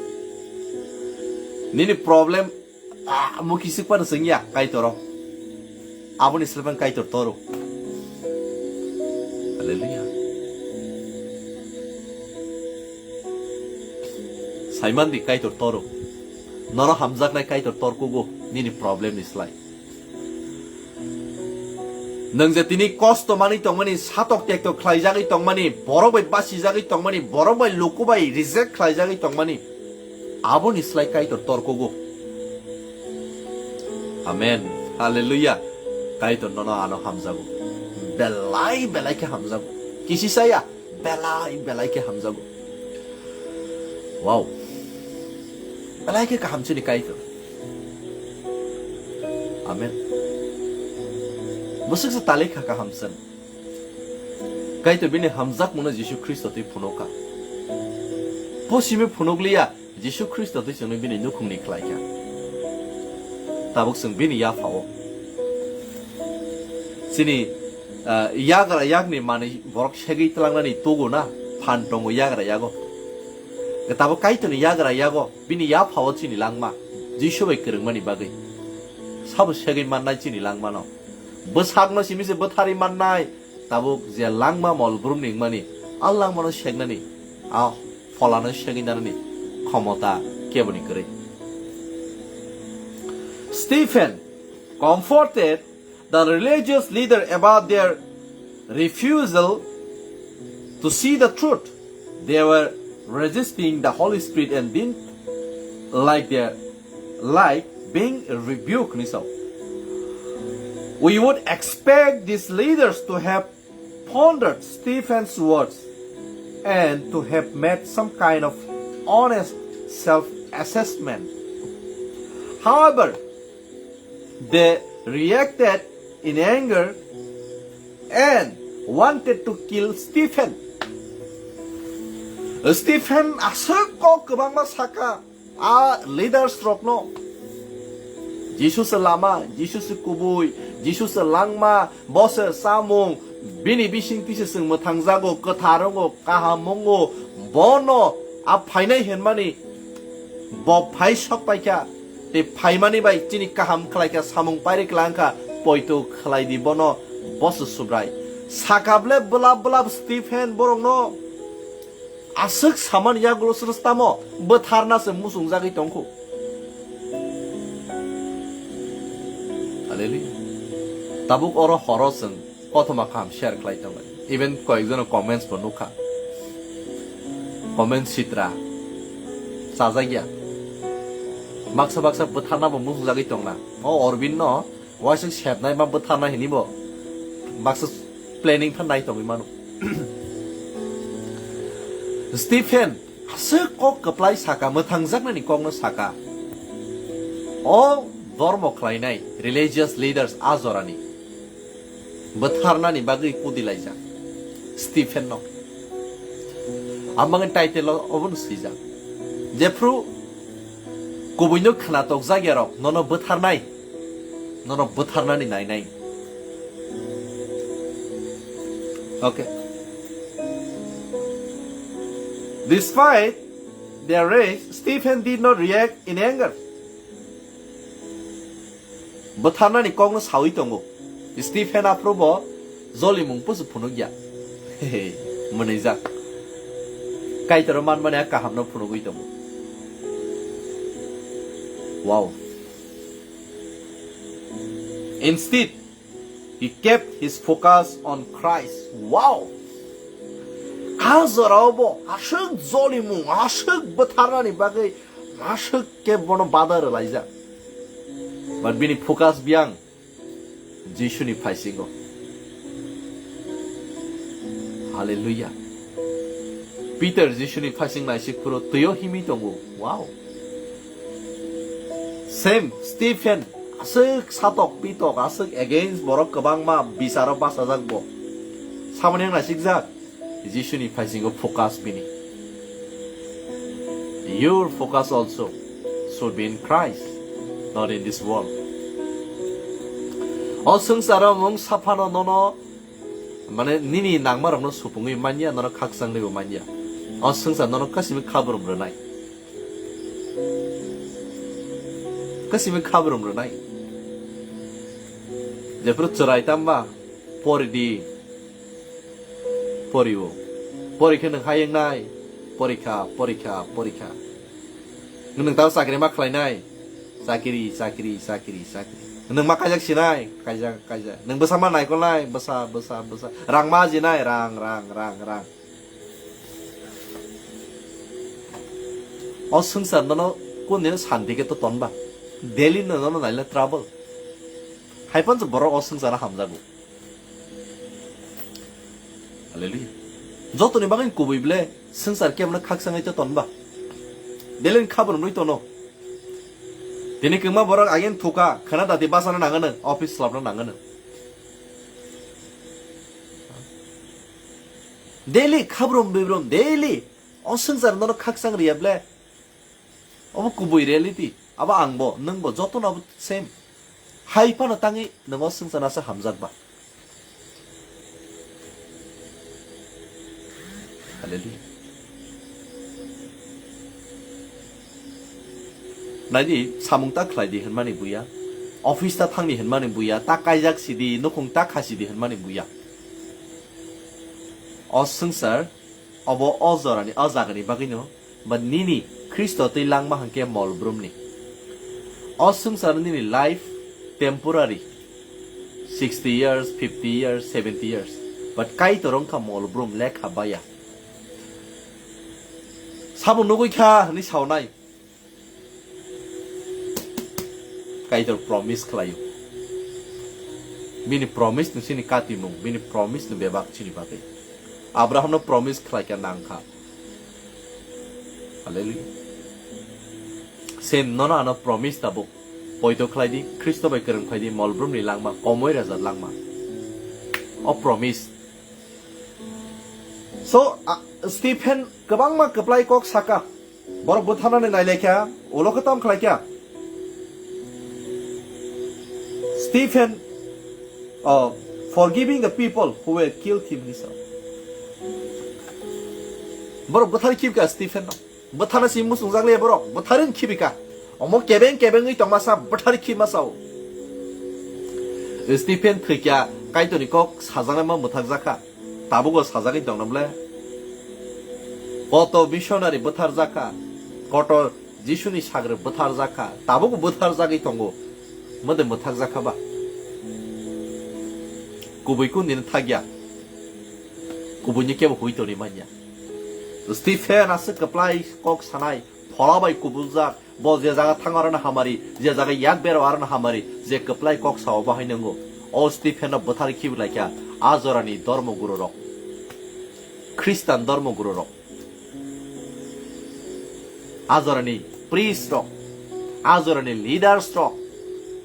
Nini problem, ah, mukhi sik phano swngya Kaitoro. Aboni slai phano Kaitor toro. Hallelujah. Saimandi Kaitor toro. Nono hamjaknai Kaitor tor kugo nini problem ni slai. Nwng je tini kosto manwi tongmani, satok tektok khlaijagwi tongmani, borok bai basijagwi tongmani, borok bai luku bai reject khlaijagwi tongmani, aboni slai Kaitor tor kugo. Amen. Hallelujah. Kaitor nono ano hamjago. Belai belai khe hamjago. Kisi saya. Belai belai khe hamjago. Wow. Belai khe kaham chini Kaitor. Amen. Bwswk se talai kha kaham sen. Kaitor bini hamjakmano Jisu Khristo twi phunukha. Bo simi phunukliya. Jisu Khristo twi chwngno bini nukhungni khlai kha. Tabuk chwng bini yapha-o. Chini, ah, yagra yakni manwi borok segwi tlangnani tugo na, phan tongo yagra yago. Tabuk Kaitorni yagra yago, bini yapha-o chini langma, Jisu bai kwrwngmani bagwi. Sabo segwi mannai chini langmano. Bwsakno simi se bwtharwi mannai, tabuk je langma mol brumni wngmani, a langmano seknani, a pholano segwi nanani khomota keboni kwrwi. Stephen comforted the religious leader about their refusal to see the truth. They were resisting the Holy Spirit and didn't like their, like being rebuked, ni so. We would expect these leaders to have pondered Stephen's words and to have made some kind of honest self-assessment. However, they reacted in anger and wanted to kill Stephen. Stephen aswk kok kwbangma saka, a leaders rokno, Jisu se lama, Jisu se kubui, Jisu se langma, bo se samung, bini bising twi se chwng mwthangjago, kwthar wngo, kaham wngo, bono a phainai hwnmani bo phai sok paikha, tei phaimani bai chini kaham khlaikha, samung pairi khlai wngkha, poito khlai di bono, bo se Subrai. Sakable bwlap bwlap Stephen borokno aswk samani yagulo srwstamo bwtharna se muchungjagwi tongkhu. Hallelujah. Tabuk oro horo chwng kothoma kaham share khlai tongo. Even koyekjono comments bo nukha. Comment sitra. Chajakya. Baksa baksa bwtharna bo muchungjagwi tongna. O Orbin no waisa sepnai ma bwtharnai hini bo. Baksa planning phan nai tongwi mano. Stephen aswk kok kwplai saka, mwthangjaknani kokno saka. O dormo khlainai religious leaders a jorani bwtharnani bagwi kudi laijak Stephen no. Amangni title o obono swijak. Jephru Kubuino khwnatok jagyarok nono bwtharnai, nono bwtharnani nainai. Okay. Despite their rage, Stephen did not react in anger. Bwtharnani kokno sawi tongo. Stephen aphuru bo jolimung pusu phunukya. Mwnwijak. Kaitor manmani a kahamno phunugwi tongo. Wow. Instead, he kept his focus on Christ. Wow! A jorao bo aswk jolimung, aswk bwtharnani bagwi, aswk khe bono bada rwlaijak. But bini focus biyang Jisuni phaisingo. Hallelujah. Peter Jisuni phaising naisik phuru twio himwi tongo. Wow. Same Stephen, aswk satok pitok, aswk against borok kwbangma bicharo bachajak bo. Samani ang naisikjak. Jisuni phaisingo focus bini. Your focus also should be in Christ, not in this world. O swngcharo mung saphano nono, mane, nini nangmarokno supungwi manya, nono khakchangwibo manya. O swngchar nono kasimi khabrum rwnai. Kasimi khabrum rwnai. Jephuru chwrai tamba, pori di. Poriwo. Porikhe nwng hai wngnai. Porikha, porikha, porikha. Nwng tao chakri ma khlainai. Chakri, chakri, chakri, chakri. Nwng ma kaijak sinai. Kaijak, kaijak. Nwng bwsa ma naikolnai. Bwsa, bwsa, bwsa. Rang ma ajinai. Rang, rang, rang, rang. O swngchar nono kundino santi khe to tonba. Daily no nono naila trouble. Haiphano borok o swngcharo hamjago. Hallelujah. Jotoni bagwi kubui ble swngchar kebono khakchangwi to tonba. Daily ni khabrumwi tono. Tini kwbangma borok again thuka, khana dati bachana nangano, office slapna nangano. Daily khabrum bibrum, daily. O swngchar nono khakchang riya ble. Obo kubui reality. Abo ang bo, nwng bo, jotono abo same. Hai phano tangwi nwng o swngchar asa hamjak ba. Hallelujah. Naidi, samung ta khlai di hwnmani buya. Office ta thang di hwnmani buya. Ta kaijak si di, nukhung ta khasi di hwnmani buya. O swngchar, obo o jorani, o jagani bagwino, ba nini Khristo twi langma hwnkhe mol brumni. O swngchar nini life temporary, sixty years, fifty years, seventy years. But Kaitor wngkha mol brum lekha baya. Sabo nugwi kha hwnwi saunai. Kaitor promise khlaio. Bini promise no chini katimung, bini promise no bebak chini bagwi. Abraham no promise khlaikha nangkha. Hallelujah. Same nono ano promise tabuk. Poito khlai di, Khristo bai kwrwng phai di, mol brumni langma, komoi rajak langma. O promise. So, a, Stephen kwbangma kwplai kok saka. Borok bwtharnani nailaikha, ulo khe tamo khlaikha. Stephen, oh, forgiving the people who were killed him, he said. Borok bwthar khibka Stephen no. Bwtharna si muchungjak le borok, bwtharin khibika. Omo kebeng kebengwi tongmasa bwthar khibmasa o. Stephen thwikya Kaitorni kok sajaknai ma mwthakjakha. Tabukbo sajagwi tongno ble. Koto missionary bwtharjakha. Koto Jisuni sagre bwtharjakha. Tabukbo bwtharjagwi tongo. Mode mwthakjakha ba. Kubui kundino thakya. Kubuini kebo hui toni manya. Stephen aswk kwplai kok sanai, phola bai kubuljak, bo je jaga thango arano hamari, je jaga yak bero arano hamari, je kwplai kok sao bahai nwngo. O Stephen no bwthar khibilaikha, a jorani dormo guru rok, Khristan dormo guru rok, a jorani priest rok, a jorani leaders rok,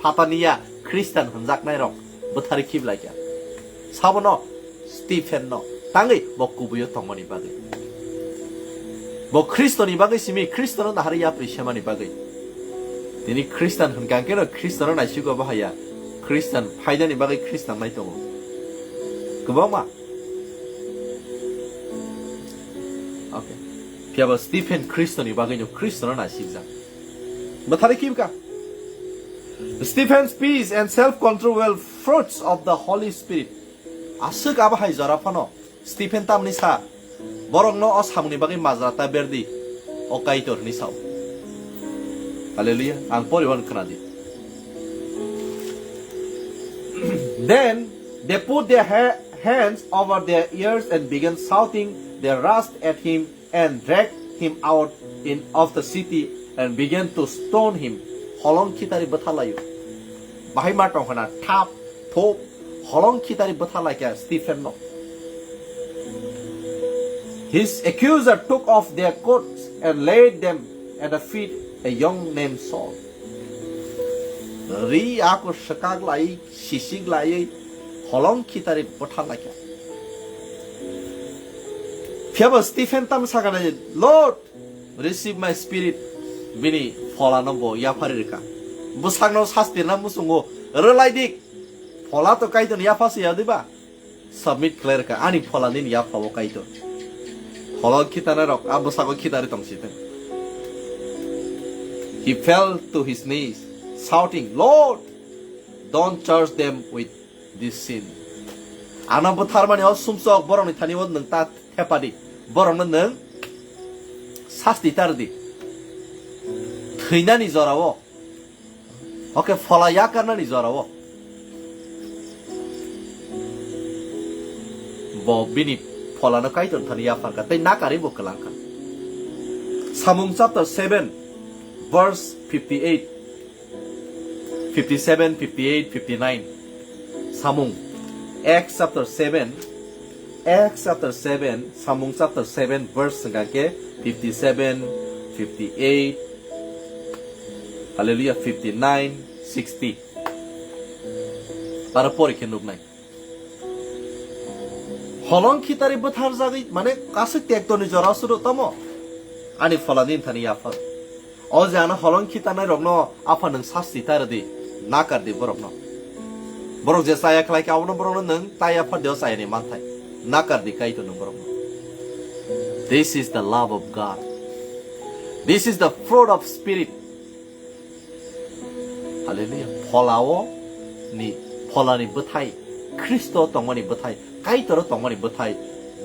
phataniya Khristan hwnjaknai rok bwthar khibilaikha. Sabono Stephen no tangwi bo kubuio tongmani bagwi. Bo Khristoni bagwi simi Khristono nahari yapri semani bagwi. Tini Khristan hwnkha khe no Khristono naisiko bahaya. Khristan phaidani bagwi Khristan nai tongo. Kwbangma. Okay. Phiyaba Stephen Khristoni bagwino Khristono naisikjak. Bwthari khibka. Stephen's peace and self-control were fruits of the Holy Spirit. Aswk abo hai jora phano Stephen tamni sa, borokno o samungni bagwi majra ta berdi, o Kaitor hwnwi sao. Hallelujah. Ang poriwan khwnadi. Then they put their ha-, hands over their ears and began shouting their wrath at him and dragged him out in, of the city and began to stone him. Holong khitari bwthalaio. Bahai ma tong khna thap, thop, holong khitari bwthalaikha Stephen no. His accuser took off their coats and laid them at the feet a young named Saul. Ri ako swkak lai, sisik lai, holong khitari bwthalaikha. Phiyaba Stephen tam sakha, "Lord, receive my spirit." Bini pholano bo yaphari rwkha. Bwsakno sastirna muchungo, "Rwlai dik." Phola to Kaitorni yapha se ya diba? Submit khlai rwkha, "Ani phola nini yaphao Kaitor." Phola khitanai rok a bwsago khitari tong si thung. He fell to his knees, shouting, "Lord, don't charge them with this sin." Ano bwtharmani o sumsok borokni thani o nwng ta thepadi. Borokno nwng sasti tardi. Thwinani jorao. Oke, phola yakarnani jorao. Bo bini pholano Kaitor thani yapharkha, tei nakari bo kwlangkha. Samung chapter seven, verse fifty-eight. Fifty-seven, fifty-eight, fifty-nine. Samung. Acts chapter seven. Acts chapter seven, Samung chapter seven, verse hwnkha khe fifty-seven, fifty-eight, hallelujah, fifty-nine, sixty. Aro pori khe nuknai. Holong khitari bwtharjagwi, mane, kasik tektorni jorao suru tamo. Ani phola nini thani yaphar. O je ano holong khitanai rokno apha nwng sasti ta rwdi, nakar di borokno. Borok je chaya khlai khe abono borokno nwng ta yaphar di o chayani manthai. Nakar di Kaitor nwng borokno. This is the love of God. This is the fruit of Spirit. Hallelujah. Pholao ni, pholani bwthai, Khristo tongmani bwthai, Kaitoro tongmani bwthai,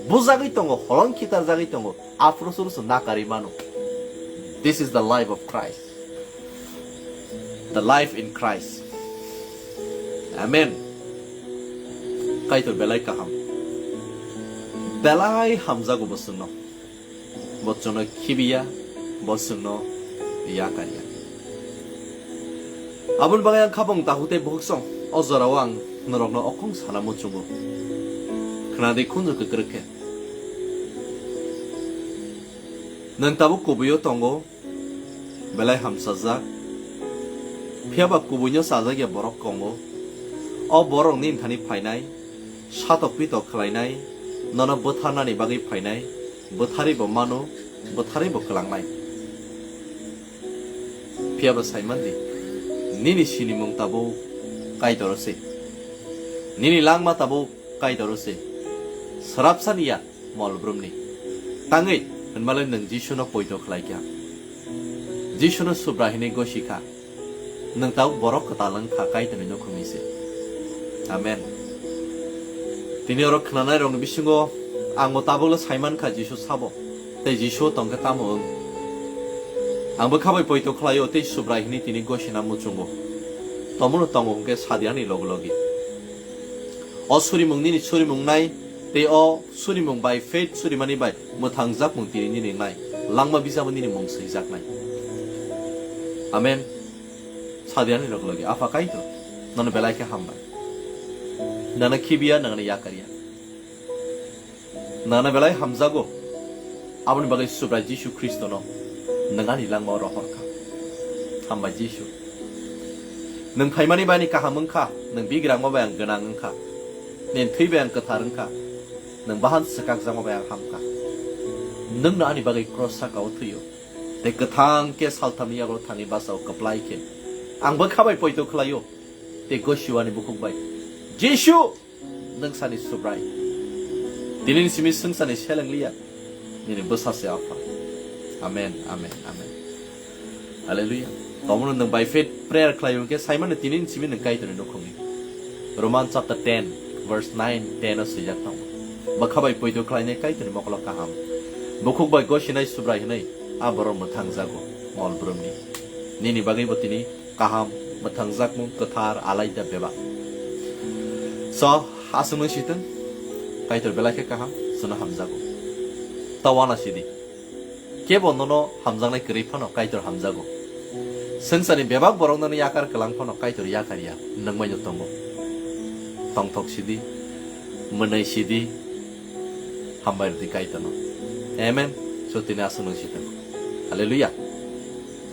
bujagwi tongo, holong khitarjagwi tongo, aphuru suru se nakari mano. This is the life of Christ. The life in Christ. Amen. Kaitor belai kaham. Belai hamjago bo chwngno. Bo chwngno khibiya, bo chwngno yakarya. Aboni bagwi ang khabang tahu tei bukhuk song, o jorao ang norokno okong sana muchungo. Khwnadi khunju kwkrwk khe. Nwng tabuk kubuio tongo, belai hamsajak. Phiyaba kubuino chajakya borok kongo. O borok nini thani phainai, satok pitok khlainai, nono bwtharnani bagwi phainai, bwtharwi bo mano, bwtharwi bo kwlangnai. Phiyaba saiman di, nini sinimung tabuk Kaitoro se. Nini langma tabuk Kaitoro se. Swrapsani ya mol brumni. Tangwi hwnmalai nwng Jisuno poito khlai kha. Jisuno Subra hinwi gosi kha. Nwng tabuk borok kwtal wng kha Kaitorni nukhungni se. Amen. Tini oro khwnanai rokni bisingo ang bo tabukle saiman kha Jisu sabo. Tei Jisu tong khe tamo wng? Ang bwkha bai poito khlaio tei Subrai hinwi tini gosina muchungo. Tomono tongo hwnkhe sadi ani logi logi. O surimung nini surimung nai, tei o surimung bai faith surimani bai mwthangjakmung tini nini nai. Langma bisabo nini mung swijaknai. Amen. Sadi ani logi logi. Apha Kaitor, nono belai khe hambai. Nana khibiya, nana yakarya. Nana belai hamjago. Aboni bagwi Subrai Jisu Khristono nwng ani langmao rohor kha. Hambai Jisu. Nwng phaimani bai ani kaham wng kha, nwng bigrangma bai ang gwnang wng kha. Nini thwi bai ang kwthar wng kha. Nwng bahan swkakjakma bai ang ham kha. Nwngno ani bagwi cross sakao thwio. Tei kwthang khe salthamni yago thangwi bachao kwplai khe. Ang bwkha bai poito khlaio. Tei gosiwani bukhuk bai. Jisu! Nwng sani Subrai. Tinini simi swngchani seleng liya. Nini bwsa se Apha. Amen, amen, amen. Hallelujah. Tomono nwng by faith prayer khlai hwnkhe saimano tinini simi nwng Kaitorni nukhungni. Roman chapter ten, verse nine, ten o swijak tongo. Bwkha bai poito khlainai Kaitorni mokolo kaham. Bukhuk bai gosinai Subrai hwnwi a borok mwthangjago mol brumni. Nini bagwibo tini kaham, mwthangjakmung, kwthar, alaida bebak. So, aswk nung sitwng, Kaitor belai khe kaham, chwngno hamjago. Ta wana sidi. Kebo nono hamjaknai kwrwi phano Kaitor hamjago. Swngcharni bebak borok nono yakar kwlang phano Kaitor yakar ya, nwng bai no tongo. Tongthok sidi, mwnwi sidi, hambai rwdi Kaitorno. Amen. So tini aswk nung sitwng. Hallelujah.